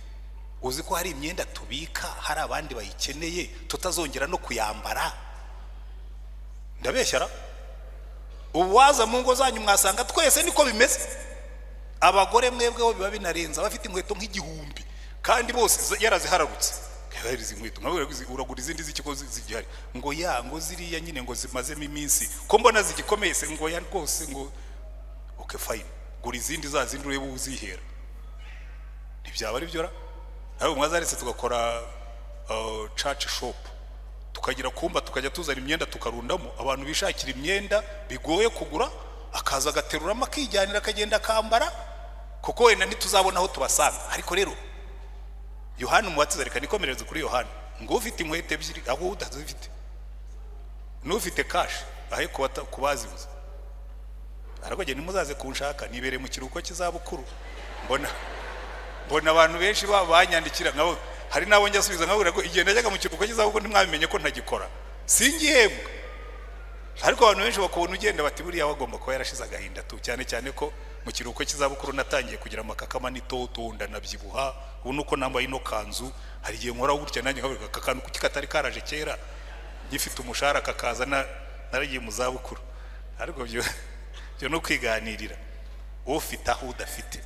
Uzi ko hari imyenda tubika hari abandi bayikeneye tutazongera no kuyambara? Ndabeshyara? Uwaza mu ngo zanyu mwasanga twese niko bimeze. Abagore mwebweho biba binarenze, abafite inkweto nk'igihumbi kandi bose yarazihararutse. Izi inkweto uragura izindi z'ikigo zigihari, ngo ya ngo ziriya nyine ngo zimazemo iminsi ko mbona zigikomeye se, ngo ya rwose ngo okay fine, gura izindi za zindi urebe uzihera. Ntibyaba ari byo ra? Ariko mwazaretse tugakora church shop, tukagira kumba tukajya tuzana imyenda tukarundamo, abantu bishakira imyenda bigoye kugura, akaza agateruramo akijyanira akagenda akambara, kuko wenda ntituzabona aho tubasanga. Ariko rero Yohana umubatiza, reka nikomereze kuri Yohana, ngo ufite inkweto ebyiri aho utazifite, n'ufite cash ahe kubazibuza. Aravuga ntimuzaze kunshaka, nibereye mu kiruhuko cy'izabukuru. Mbona abantu benshi banyandikira, nkabo hari nabo njya asubiza nkabura ko igihe najyaga mu kiruhuko cy'izabukuru ntimwabimenye ko ntagikora, singihembwa. Ariko abantu benshi bakubona ugenda bati buriya wagomba kuba yarashize agahinda tu, cyane cyane ko mu kiruhuko cy'izabukuru natangiye kugira amakakama n'itoto, ndanabyibuha. Ubu nuko nambaye ino kanzu, hari igihe nkora gutya nanjye nkavuga aka kantu kuki katari karaje kera, ngifite umushahara kakaza naragiye mu zabukuru. Ariko byo no kwiganirira, ufite aho udafite.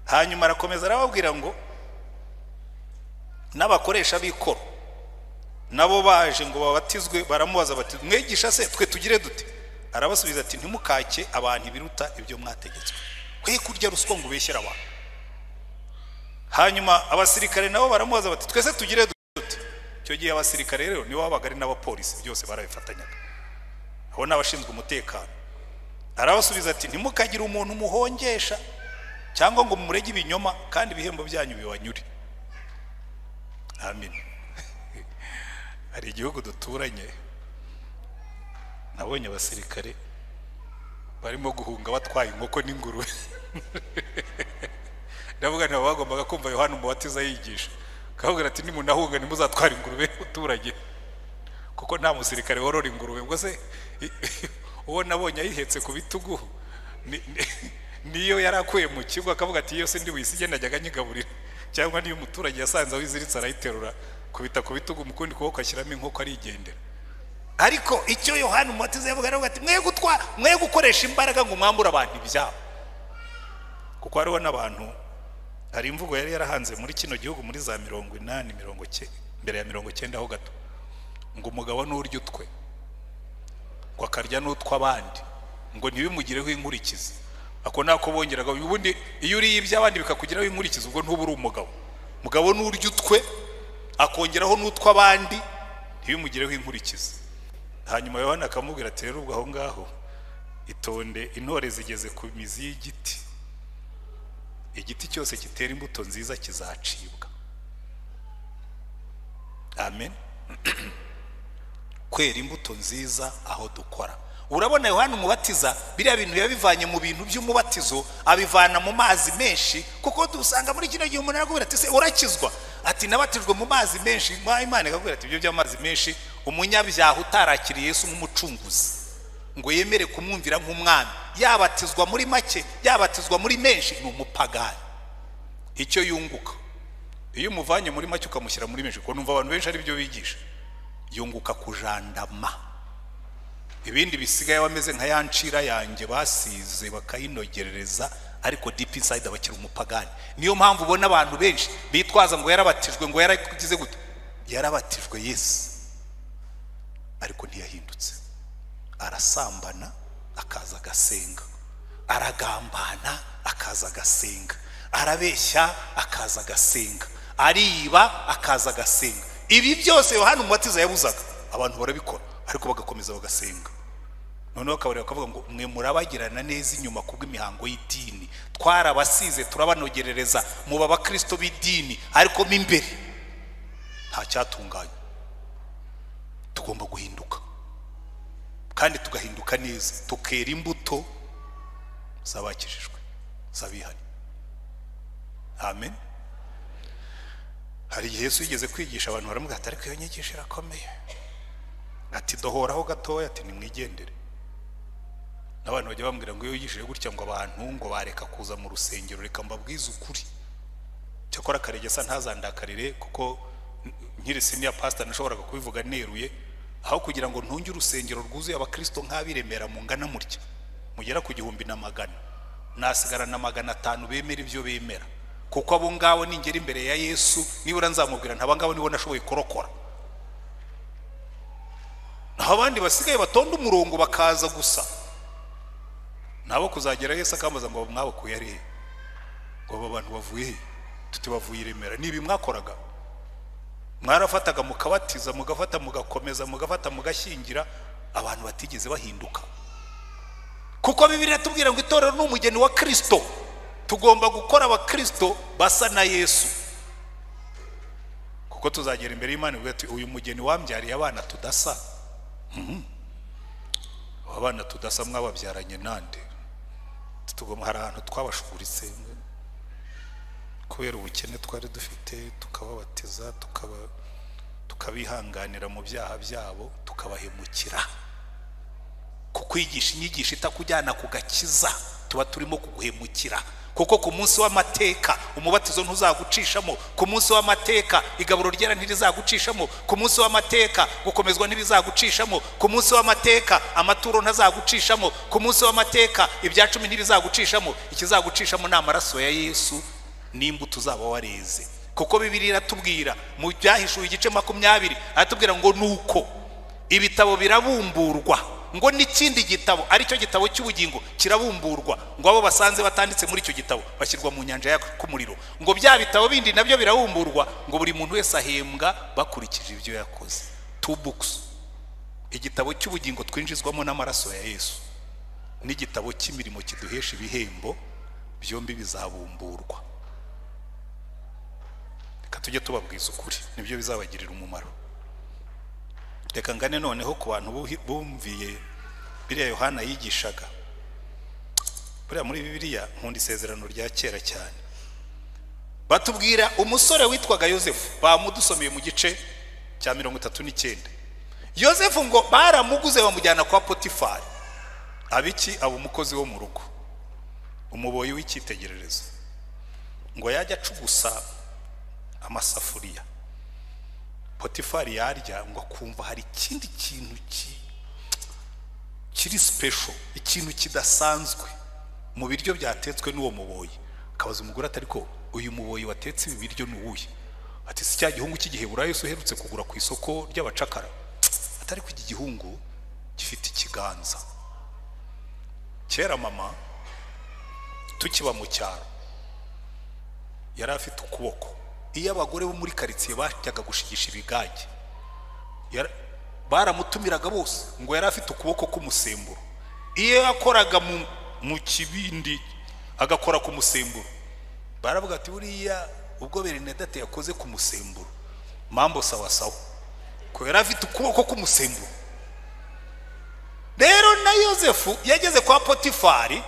Hanyuma arakomeza arababwira ngo n'abakoresha b'ikoro nabo baje ngo babatizwe, baramubaza bati mwigisha se twe tugire dute? Arabasubiza ati ntimukake abantu ibiruta ibyo mwategetswe, kwe kurya ruswa ngo ubeshyere abantu. Hanyuma abasirikare nabo baramubaza bati twese tugire dute? Icyo gihe abasirikare rero nibo babaga ari n'abapolisi, byose barabifatanyaga, abo n'abashinzwe umutekano. Arabasubiza ati ntimukagire umuntu muhongesha cyangwa ngo mumurege ibinyoma, kandi ibihembo byanyu bibanyure. Amen. Hari igihugu duturanye nabonye abasirikare barimo guhunga batwaye inkoko n'ingurube. Ndavuga nti bagombaga kumva Yohana umubatiza yigisha, akababwira ati nimunahunga ntimuzatwara ingurube y'umuturage, kuko nta musirikare worora ingurube. Ubwo se uwo nabonye ayihetse ku bitugu niyo yarakuye mu kigo, akavuga ati iyo se ndi wisige najyaga nyigaburira, cyangwa niyo umuturage yasanze aho iziritse arayiterura kubita ku bitugu, mu kundi kuboko ashyiramo inkoko arigendera. Ariko icyo Yohana umubatiza yavuga, aravuga ati mwe gukoresha imbaraga ngo mwambure abantu ibyabo. Kuko hariho n'abantu, hari imvugo yari yarahanze muri kino gihugu muri za 80 mbere ya 90 aho gato, ngo umugabo n'urya utwe ngo akarya n'utw'abandi ngo ntibimugireho inkurikizi. Ako nako bongeraga, ubundi iyo uriye iby'abandi bikakugiraho inkurikizi ubwo ntuba uri umugabo. Mugabo n'urya utwe akongeraho n'utw'abandi ntibimugireho inkurikizi. Hanyuma Yohana akamubwira ati rero ubwo aho ngaho itonde, intore zigeze ku mizi y'igiti, igiti cyose kitera imbuto nziza kizacibwa. Amen. Kwera imbuto nziza aho dukora. Urabona Yohana umubatiza biriya bintu yabivanye mu bintu by'umubatizo, abivana mu mazi menshi, kuko dusanga muri kino gihe umuntu arakubwira ati se urakizwa? Ati nabatijwe mu mazi menshi. Imana ikakubwira ati ibyo by'amazi menshi, umunyabyaha utarakiriye Yesu nk'umucunguzi ngo yemere kumwumvira nk'umwami, yabatizwa muri make yabatizwa muri menshi, ni umupagani. Icyo yunguka Iyo umuvanye muri make ukamushyira muri menshi, kuko numva abantu benshi ari byo bigisha, yunguka kujandama. Ibindi bisigaye bameze nka ya ncira yanjye basize bakayinogerereza, ariko deep inside abakiri umupagani. Niyo mpamvu ubona abantu benshi bitwaza ngo yarabatijwe, ngo yaragize gute. Yarabatijwe Yesu, ariko ntiyahindutse. Arasambana akaza agasenga, aragambana akaza agasenga, arabeshya akaza agasenga, ariba akaza agasenga. Ibi byose Yohana Umubatiza yabuzaga abantu barabikora, ariko bagakomeza bagasenga. Noneho akabareba akavuga ngo mwe murabagirana neza inyuma kubw'imihango y'idini, twarabasize turabanogerereza, muba abakristo b'idini, ariko mo imbere nta cyatunganye. Tugomba guhinduka, kandi tugahinduka neza, tukera imbuto z'abakijijwe, z'abihanye. Amen. Hari igihe Yesu yigeze kwigisha abantu baramubwira ati ariko iyo nyigisho irakomeye, ati dohoraho gatoya, ati nimwigendere. N'abantu bajya bambwira ngo iyo wigishije gutya ngo abantu ngo bareka kuza mu rusengero. Reka mbabwize ukuri, cyakora Karegesa ntazandakarire, kuko nkiri senior pastor nashoboraga kubivuga neruye. Aho kugira ngo ntunge urusengero rwuzuye abakristo nk'abiremera mungana mutya, mugera ku 1400, nasigara na 500 bemera ibyo bemera. Kuko abo ngabo ningera imbere ya Yesu nibura nzamubwira ntaba ngabo nibo nashoboye kurokora. Naho abandi basigaye batonda umurongo bakaza gusa, nabo kuzagera Yesu akambaza ngo mwabakuye ari he, ngo aba bantu bavuye he? Tuti bavuye i Remera. Nibi mwakoraga, mwarafataga mukabatiza, mugafata mugakomeza, mugafata mugashyingira abantu batigeze bahinduka. Kuko Bibiliya iratubwira ngo itorero ni umugeni wa Kristo. Tugomba gukora abakristo basa na Yesu, kuko tuzagera imbere y'Imana ivuga ati uyu mugeni wambyariye abana tudasa. Abana tudasa mwababyaranye nande? Tugomba, hari ahantu twabashuguritse kubera ubukene twari dufite, tukababatiza, tukabihanganira mu byaha byabo, tukabahemukira. Kukwigisha inyigisho itakujyana ku gakiza, tuba turimo kuguhemukira. Kuko ku munsi w'amateka umubatizo ntuzagucishamo, ku munsi w'amateka igaburo ryera ntirizagucishamo, ku munsi w'amateka gukomezwa ntibizagucishamo, ku munsi w'amateka amaturo ntazagucishamo, ku munsi w'amateka ibya 10 ntibizagucishamo. Ikizagucishamo ni amaraso ya Yesu n'imbuto uzaba wareze. Kuko Bibiliya iratubwira mu Byahishuwe igice 20, aratubwira ngo nuko ibitabo birabumburwa, ngo n'ikindi gitabo aricyo gitabo cy'ubugingo kirabumburwa, ngo abo basanze batanditse muri icyo gitabo bashyirwa mu nyanja y'umuriro. Ngo bya bitabo bindi nabyo birabumburwa, ngo buri muntu wese ahembwa bakurikije ibyo yakoze. Two books, igitabo cy'ubugingo twinjizwamo n'amaraso ya Yesu, n'igitabo cy'imirimo kiduhesha ibihembo, byombi bizabumburwa. Reka tujye tubabwiza ukuri, nibyo bizabagirira umumaro. Reka ngane noneho ku bantu bumviye biriya Yohana yigishaga. Buriya muri Bibiliya nkunda isezerano rya kera cyane. Batubwira umusore witwaga Yosefu, bamudusomeye mu gice cya 39. Yosefu ngo baramuguze bamujyana kwa Potifari. Abiki aba umukozi wo mu rugo, umuboyi w'icyitegererezo. Ngo yajya acugusa amasafuriya, Potifari yarya ngo akumva hari ikindi kintu kiri special, ikintu kidasanzwe mu biryo byatetswe n'uwo muboyi. Akabaza umugore ati ariko uyu muboyi watetse ibi biryo ni uwuhe? Ati si cya gihungu cy'igiheburayo Yesu uherutse kugura ku isoko ry'abacakara. Ati ariko iki gihungu gifite ikiganza. Kera mama tukiba mu cyaro yari afite ukuboko. Iyo abagore bo muri karitsiye bajyaga gushigisha ibigage, baramutumiraga bose, ngo yari afite ukuboko k'umusemburo. Iyo yakoraga mu kibindi agakora ku musemburo, baravuga ati buriya ubwo Bernadette yakoze ku musemburo, mambo sawa sawa, ko yari afite ukuboko k'umusemburo. Rero na Yosefu yageze kwa Potifari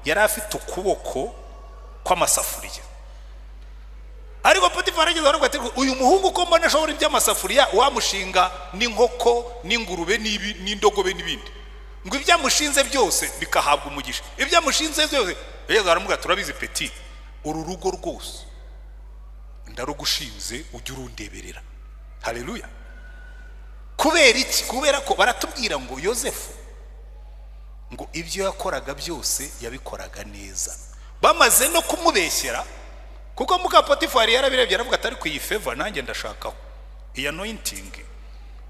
yari afite ukuboko kw'amasafuriya. Ariko Potifari ageze aravuga ati uyu muhungu ko mbona ashobora iby'amasafuriya, wamushinga n'inkoko n'ingurube n'indogobe n'ibindi, ngo ibyamushinze byose bikahabwa umugisha, ibyamushinze byose. Yageze aramubwira turabizi peti, uru rugo rwose Ndarugushinze ujye urundeberera. Haleluya. Kubera iki? Kubera ko baratubwira ngo Yosefu ngo ibyo yakoraga byose yabikoraga neza. Bamaze no kumubeshyera, kuko muka Potifari yarabirebye aravuga ati ariko iyi favor nanjye ndashakaho, iyi anointing,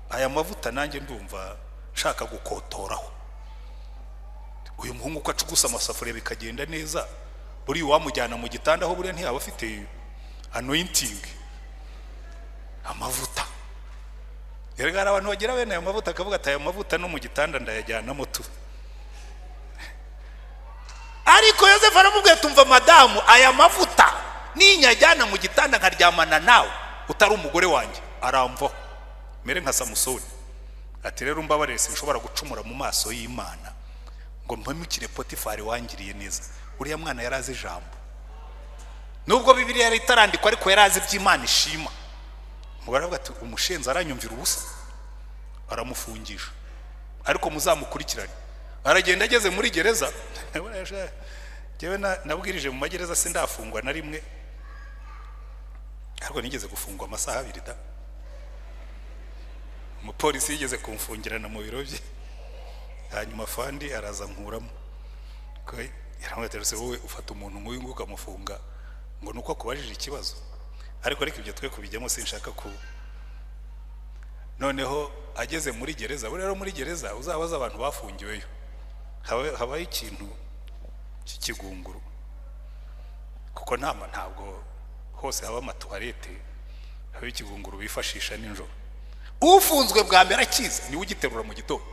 aya mavuta nanjye ndumva nshaka gukotoraho. Uyu muhungu uko acugusa amasafuriya bikagenda neza, buriya uwamujyana mu gitanda aho buriya ntiyaba afite anointing, amavuta. Erega hari abantu bagira bene ayo mavuta akavuga ati aya mavuta no mu gitanda ndayajyanamo tu. Ariko Yosefu aramubwira ati umva madamu, aya mavuta ninyajyana mu gitanda nkaryamana nawe utari umugore wanjye aramvaho mere nka Samusoni. Ati rero umbabarire sinshobora gucumura mu maso y'Imana ngo mpemukire Potifari wangiriye neza. Uriya mwana yari azi ijambo, nubwo Bibiliya yari itarandikwa, ariko yari azi iby'Imana ishima. Mubaravuga ati umushenzi aranyumvira ubusa, aramufungisha, ariko muzamukurikirane. Aragenda ageze muri gereza. Njyewe nabwirije mu magereza sindafungwa na rimwe, ariko nigeze gufungwa amasaha 2 da. Umupolisi yigeze kumfungirana mu biro bye, hanyuma fandi araza nkuramo. Yaramubwira wowe ufata umuntu nk'uyu nguyu ukamufunga ngo nuko akubajije ikibazo. Ariko ibyo twe kubijyamo sinshaka ku. Noneho ageze muri gereza, buriya rero muri gereza uzabaza abantu bafungiweyo, habaho ikintu cy'ikigunguru, kuko ntabwo hose haba amatuwarete, haba ikigunguru bifashisha nijoro. Ufunzwe bwa mbere akiza niwe ugiterura mu gitondo.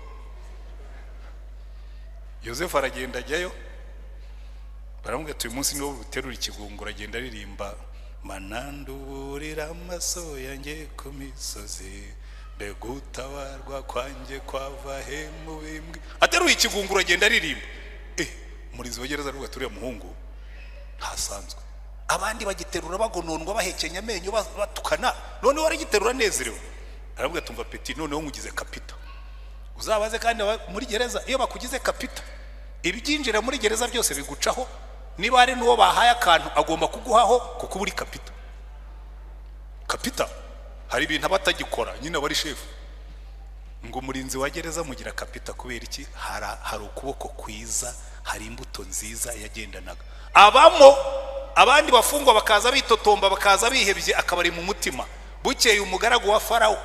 Yosefu aragenda ajyayo, baramubwira ati uyu munsi niwo buterura ikigunguru. Agenda aririmba mananduburira amaso yanjye ku misozi, mbega utabarwa kwanjye kwava he mu bimbwi. Ateruye ikigunguru agenda aririmba. Umurinzi wa gereza aravuga ati uriya muhungu ntasanzwe. Abandi bagiterura bagononwa bahekenya amenyo batukana, noneho aragiterura anezerewe. Aravuga ati umva peti, noneho nkugize kapita. Uzabaze kandi muri gereza iyo bakugize kapita, ibyinjira muri gereza byose bigucaho. Niba hari n'uwo bahaye akantu agomba kuguhaho kuko uri kapita. Kapita hari ibintu abatagikora nyine bari shefu. Ngo umurinzi wa gereza mugira kapita kubera iki? Hari ukuboko kwiza, hari imbuto nziza yagendanaga. Abamo abandi bafungwa bakaza bitotomba, bakaza bihebye, akabari mu mutima. Bukeye umugaragu wa Farawo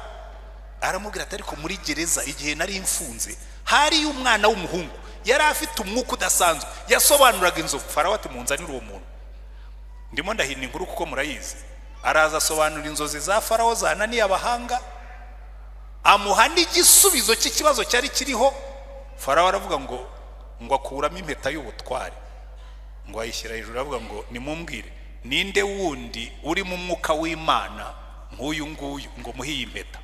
aramubwira ati ariko muri gereza igihe nari mfunze hari umwana w'umuhungu yari afite umwuka udasanzwe, yasobanuraga inzovu. Farawo ati munzanire uwo muntu. Ndimo ndahina inkuru kuko murayizi. Araza asobanura inzozi za Farawo zananiye abahanga, amuha n'igisubizo cy'ikibazo cyari kiriho. Farawo aravuga ngo akuramo impeta y'ubutware, ngo ayishyira hejuru, aravuga ngo nimumbwire ninde wundi uri mu mwuka w'Imana nk'uyu nguyu ngo muhe iyi impeta.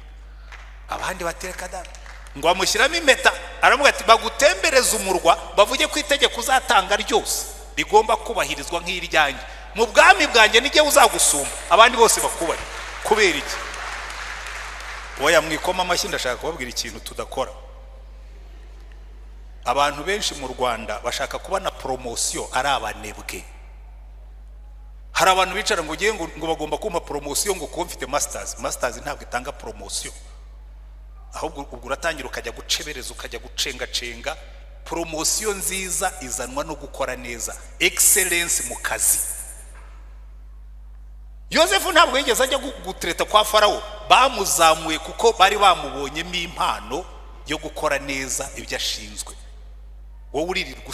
Abandi batereka data, ngo amushyiramo impeta. Aravuga ati bagutembereze umurwa, bavuge ko itegeko uzatanga ryose rigomba kubahirizwa nk'iryanjye, mu bwami bwanjye nijye uzagusumba, abandi bose bakubahe. Kubera iki? Oya mwikoma amashyi, ndashaka kubabwira ikintu tudakora. Abantu benshi mu Rwanda bashaka kubona promosiyo ari abanebwe. Hari abantu bicara ngo ugiye ngo bagomba kumpa promosiyo ngo kuko mfite masters. Masters ntabwo itanga promosiyo, ahubwo ubwo uratangira ukajya gucebereza, ukajya gucengacenga. Promosiyo nziza izanwa no gukora neza, excellence mu kazi. Yosefu ntabwo yigeze ajya gutereta kwa Farawo, bamuzamuye kuko bari bamubonyemo impano yo gukora neza ibyo ashinzwe. Wowe uririrwa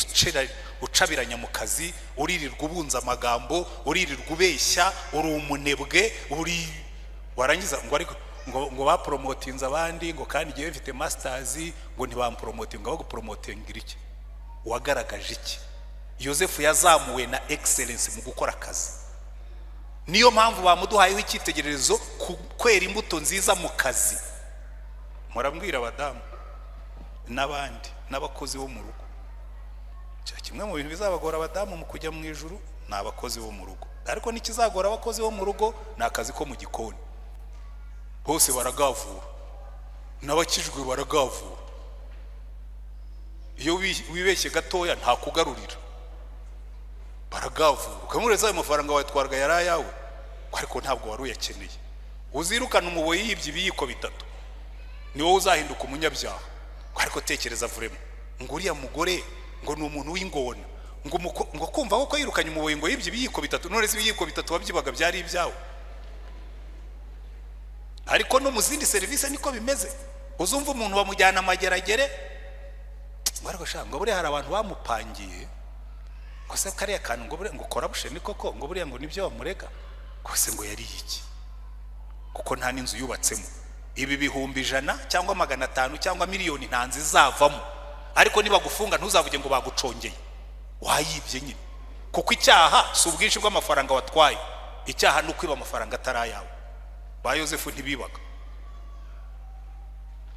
ucabiranya mu kazi, uririrwa ubunza amagambo, uririrwa ubeshya, uri umunebwe, uri warangiza ngo ariko ngo bapromotinze abandi, ngo kandi igihe mfite masters ngo ntibampromotinga, ngo bagupromotingira iki? Wagaragaje iki? Yosefu yazamuwe na excellence mu gukora akazi. Niyo mpamvu bamuduhayeho icyitegererezo ku kwera imbuto nziza mu kazi. Murambwira abadamu n'abandi n'abakozi bo mu rugo, kimwe mu bintu bizabagora abadamu mu kujya mu ijuru ni abakozi bo mu rugo. Ariko n'ikizagora abakozi bo mu rugo ni akazi ko mu gikoni. Bose baragavura, n'abakijwe baragavura. Iyo wibeshye gatoya nta kugarurira, baragavura. Ukamureza ayo mafaranga watwarwa yari ayawe. Ariko ntabwo wari uyakeneye. Uzirukana umuboyi yibye ibiyiko 3, ni wowe uzahinduka umunyabyaha. Ariko tekereza vuremo, ngo uriya mugore ngo ni umuntu w'ingona, ngo kumva ko yirukanye umuboyi ngo yibye ibiyiko 3, none se ibiyiko 3 wabyibaga byari ibyawe? Ariko no mu zindi serivisi niko bimeze. Uzumva umuntu bamujyana amageragere, ngo ariko sha ngo buriya hari abantu bamupangiye, ngo se kariya kantu ngo buriya ngo corruption koko, ngo buriya ngo nibyo bamurega, ngo se ngo yari iki? Kuko nta n'inzu yubatsemo. Ibi 100,000 cyangwa 500 cyangwa miliyoni nta nzu izavamo. Ariko niba gufunga ntuzavuge ngo bagucongeye, wayibye nyine. Kuko icyaha si ubwinshi bw'amafaranga watwaye, icyaha ni ukwiba amafaranga atari ayawe. Ba Yosefu ntibibaga.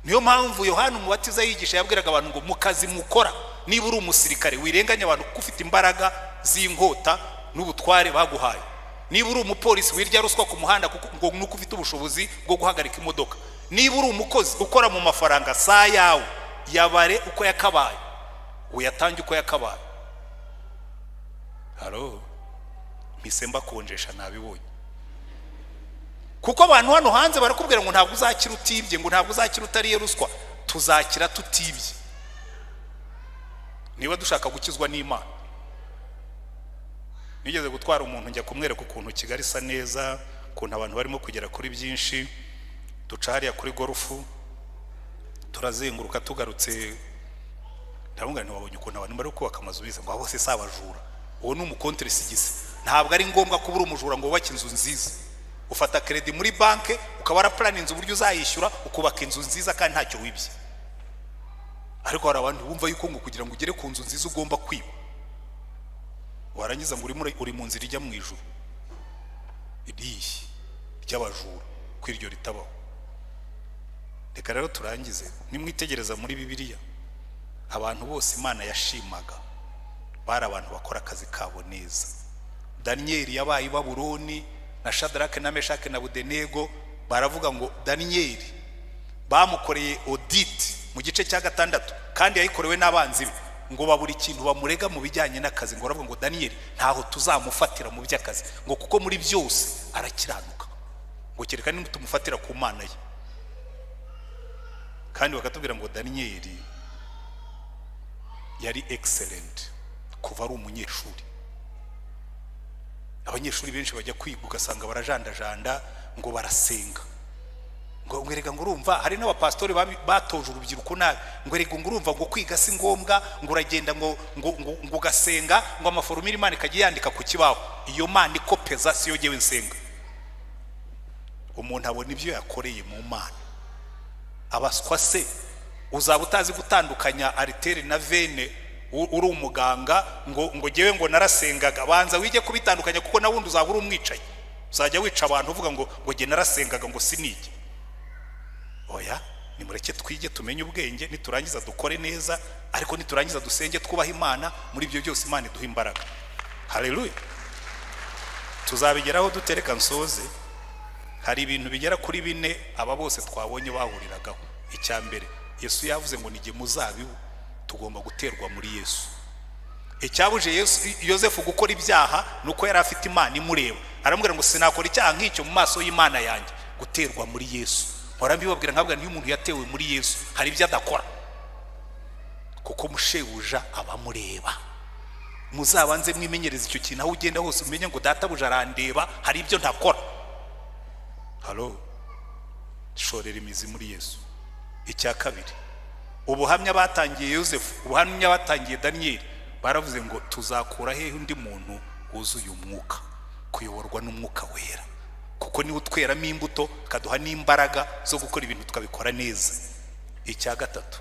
Niyo mpamvu Yohana Umubatiza yigisha yabwiraga abantu ngo mu kazi mukora, niba uri umusirikare wirenganya abantu kuko ufite imbaraga z'inkota n'ubutware baguhaye. Niba uri umupolisi wirya ruswa ku muhanda kuko ngo nuko ufite ubushobozi bwo guhagarika imodoka. Niba uri umukozi ukora mu mafaranga sa yawe, yabare uko yakabaye, uyatange uko yakabaye. Halo, mpise mbakonjesha nabibonye. Kuko abantu hano hanze barakubwira ngo ntabwo uzakira utibye, ngo ntabwo uzakira utariye ruswa. Tuzakira tutibye niba dushaka gukizwa n'Imana. Nigeze gutwara umuntu njya kumwereka ukuntu Kigali isa neza, ukuntu abantu barimo kugera kuri byinshi. Duca hariya kuri gorufu, turazenguruka, tugarutse ndabona ntiwabonye ukuntu abantu bari kubaka amazu biza, ngo bose si abajura. Uwo ni umukonteresigisi. Ntabwo ari ngombwa kuba uri umujura ngo wubake inzu nziza. Ufata kredi muri banke ukaba waraplan inzu uburyo uzayishyura, ukubaka inzu nziza kandi ntacyo wibye. Ariko hari abantu bumva yuko ngo kugira ngo ugere ku nzu nziza ugomba kwiba, warangiza ngo uri mu nzira ijya mu ijuru irihe ry'abajura, ko iryo ritabaho. Reka rero turangize. Nimwitegereza muri Bibiliya, abantu bose Imana yashimaga bari abantu bakora akazi kabo neza. Daniyeli yabaye i Babuloni na Shadrake na Meshake na Abedenego, baravuga ngo Daniyeli bamukoreye audit mu gice cya 6, kandi yayikorewe n'abanzi be, ngo babura ikintu bamurega mu bijyanye n'akazi. Ngo baravuga ngo Daniyeli ntaho tuzamufatira mu by'akazi, ngo kuko muri byose arakiranuka, ngo kereka nimba tumufatira ku Mana ye. Kandi bakatubwira ngo Daniyeli yari excellent kuva ari umunyeshuri. Abanyeshuri benshi bajya kwiga ugasanga barajandajanda ngo barasenga, ngo erega ngo urumva hari n'abapastori batoje urubyiruko nabi, ngo erega ngo urumva ngo kwiga si ngombwa, ngo uragenda ngo ngo ugasenga, ngo amaforumire Imana ikajya yandika ku kibaho. Iyo Mana ikopeza siyo jyewe nsenga. Umuntu abona ibyo yakoreye mu Mana. Abaswa se uzaba utazi gutandukanya aritere na vene uri umuganga, ngo jyewe ngo narasengaga. Banza wige kubitandukanya, kuko nawundi uzaba uri umwicaye, uzajya wica abantu uvuga ngo jye narasengaga ngo sinige. Oya, nimureke twige tumenye ubwenge, niturangiza dukore neza, ariko niturangiza dusenge twubaha Imana. Muri ibyo byose Imana iduha imbaraga. Haleluya. Tuzabigeraho dutereka nsoze. Hari ibintu bigera kuri 4 aba bose twabonye bahuriragaho. Icya mbere, Yesu yavuze ngo nige muzabibu, tugomba guterwa muri Yesu. Icyabuje Yesu Yosefu gukora ibyaha nuko yari afite Imana imureba. Aramubwira ngo sinakora icyaha nk'icyo mu maso y'Imana yanjye. Guterwa muri Yesu. Mpora mbibabwira nkabwa niyo umuntu yatewe muri Yesu hari ibyo adakora, kuko mushebuja abamureba. Muzabanze mwimenyereza icyo kintu, aho ugenda hose umenye ngo databuja arandeba, hari ibyo ntakora. Halo, shorera imizi muri Yesu. Icya kabiri, ubuhamya batangiye Yosefu, ubuhamya batangiye Daniyeli, baravuze ngo tuzakura hehe undi muntu wuzuye umwuka, kuyoborwa n'umwuka wera, kuko niwe utweramo imbuto akaduha n'imbaraga zo gukora ibintu tukabikora neza. Icya gatatu,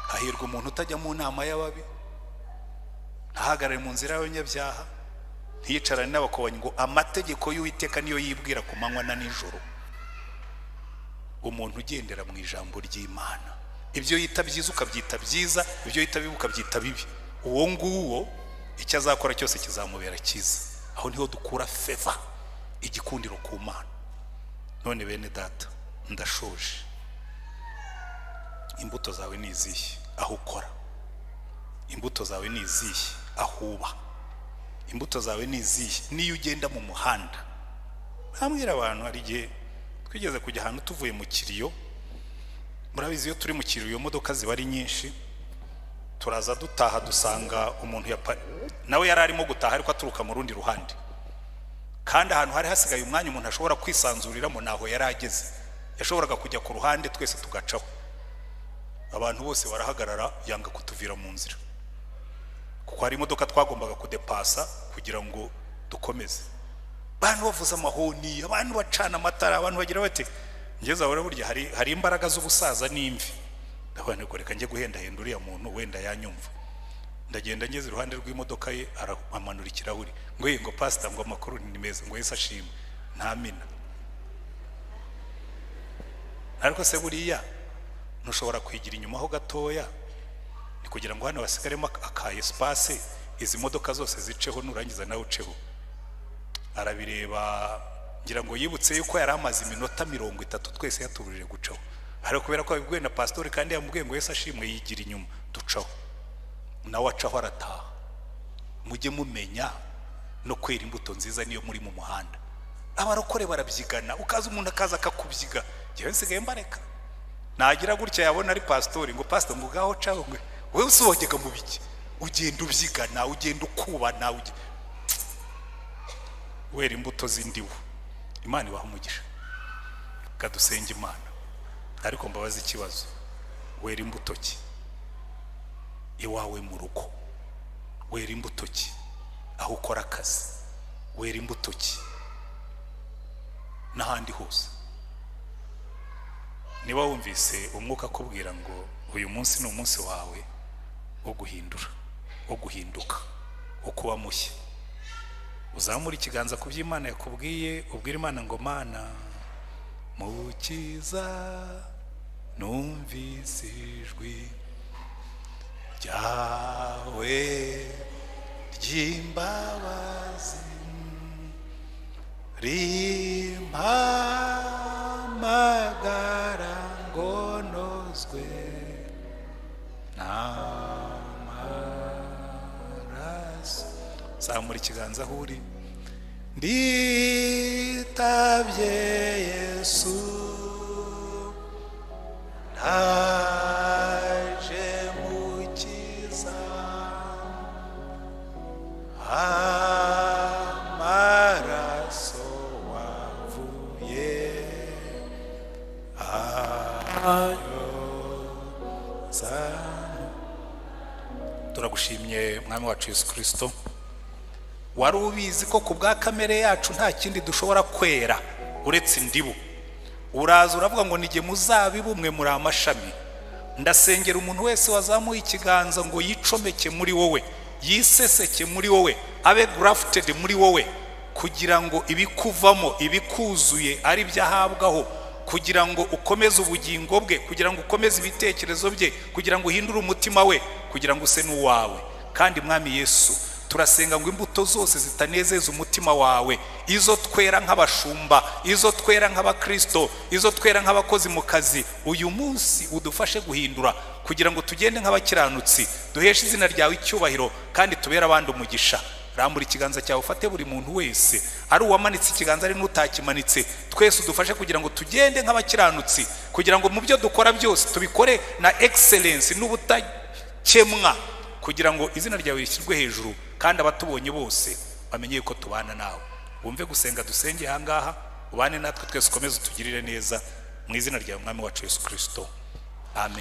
hahirwa umuntu utajya mu nama y'ababi, ntahagarare mu nzira y'abanyabyaha, ntiyicarane n'abakobanyi, ngo amategeko y'Uwiteka niyo yibwira ku manywa na nijoro. Umuntu ugendera mu ijambo ry'Imana, ibyo yita byiza ukabyita byiza, ibyo yita bibi ukabyita bibi, uwo nguwo icyo azakora cyose kizamubera cyiza. Aho niho dukura favor, igikundiro ku Mana. None bene data, ndashoje. Imbuto zawe ni izihe aho ukora? Imbuto zawe ni izihe aho uba? Imbuto zawe ni izihe niyo ugenda mu muhanda? Nambwira abantu, hari igihe twigeze kujya ahantu tuvuye mu kiriyo, murabizi iyo turi mu kiriyo imodoka ziba ari nyinshi, turaza dutaha dusanga umuntu nawe yari arimo gutaha ariko aturuka mu rundi ruhande, kandi ahantu hari hasigaye umwanya umuntu ashobora kwisanzuriramo naho yari ageze, yashoboraga kujya ku ruhande twese tugacaho. Abantu bose barahagarara yanga kutuvira mu nzira, kuko hari imodoka twagombaga kudepasa kugira ngo dukomeze. Abantu bavuza amahoni, abantu bacana amatara, abantu bagira bati ngeze aho burya hari imbaraga z'ubusaza n'imvi. Ndabona ko reka njye guhendahenda uriya muntu wenda yanyumva. Ndagenda ngeze iruhande rw'imodoka ye, aramanura ikirahuri ngo ye ngo pastor ngo amakuru ni meza, ngo Yesu ashimwe, ntamina. Ariko se buriya ntushobora kwigira inyuma ho gatoya, ni kugira ngo hano basigaremo aka espace izi modoka zose ziceho, nurangiza nawe uceho. Arabireba ngira ngo yibutse yuko yari amaze iminota 30 twese yatuburije gucaho, ariko kubera ko abibwiwe na pastor kandi yamubwiye ngo Yesu ashimwe, yigira inyuma ducaho, nawe acaho arataha. Mujye mumenya no kwera imbuto nziza niyo muri mu muhanda. Abarokore barabyigana, ukaza umuntu akaza akakubyiga. Njyewe nsigaye mbareka, nagira gutya yabona ari pastor ngo pastor ngo gaho caho, ngo wewe usohogeka mu biki, ugenda ubyigana, ugenda ukubana, wera imbuto z'indibu. Imana ibaha umugisha, kadusenga Imana. Ariko mbabaza ikibazo, wera imbuto ki iwawe mu rugo? Wera imbuto ki aho ukora akazi? Wera imbuto ki n'ahandi hose? Niba wumvise umwuka akubwira ngo uyu munsi ni umunsi wawe wo guhindura, wo guhinduka, wo kuba mushya, uzamura ikiganza ku by'Imana yakubwiye, ubwira Imana ngo Mana mukiza, numvise ijwi ryawe ry'imbabazi rimpamagara ngo nozwe n'amaraso. Zamura ikiganza aho uri. Nditabye Yesu, ndaje mukiza, amaraso wavuye ayoza. Turagushimye Mwami wacu Yesu Kristo, wari ubizi ko ku bwa kamere yacu nta kindi dushobora kwera uretse indibu. Uraza uravuga ngo nige muzabibu mwe muri amashami. Ndasengera umuntu wese wazamuye ikiganza ngo yicomeke muri wowe, yiseseke muri wowe, abe grafted muri wowe, kugira ngo ibikuvamo ibikuzuye ari byahabwaho, kugira ngo ukomeze ubugingo bwe, kugira ngo ukomeze ibitekerezo bye, kugira ngo uhindure umutima we, kugira ngo use n'uwawe. Kandi Mwami Yesu, turasenga ngo imbuto zose zitanezeza umutima wawe, izo twera nk'abashumba, izo twera nk'abakristo, izo twera nk'abakozi mu kazi, uyu munsi udufashe guhindura kugira ngo tugende nk'abakiranutsi, duheshe izina ryawe icyubahiro kandi tubere abandi umugisha. Rambura ikiganza cyawe ufate buri muntu wese, ari uwamanitse ikiganza ari n'utakimanitse, twese udufashe kugira ngo tugende nk'abakiranutsi, kugira ngo mu byo dukora byose tubikore na excellence n'ubutakemwa, kugira ngo izina ryawe rishyirwe hejuru kandi abatubonye bose bamenye ko tubana nawe. Wumve gusenga dusenge aha ngaha, ubane natwe twese, ukomeze utugirire neza mu izina ryawe Mwami wacu Yesu Kristo. Amen.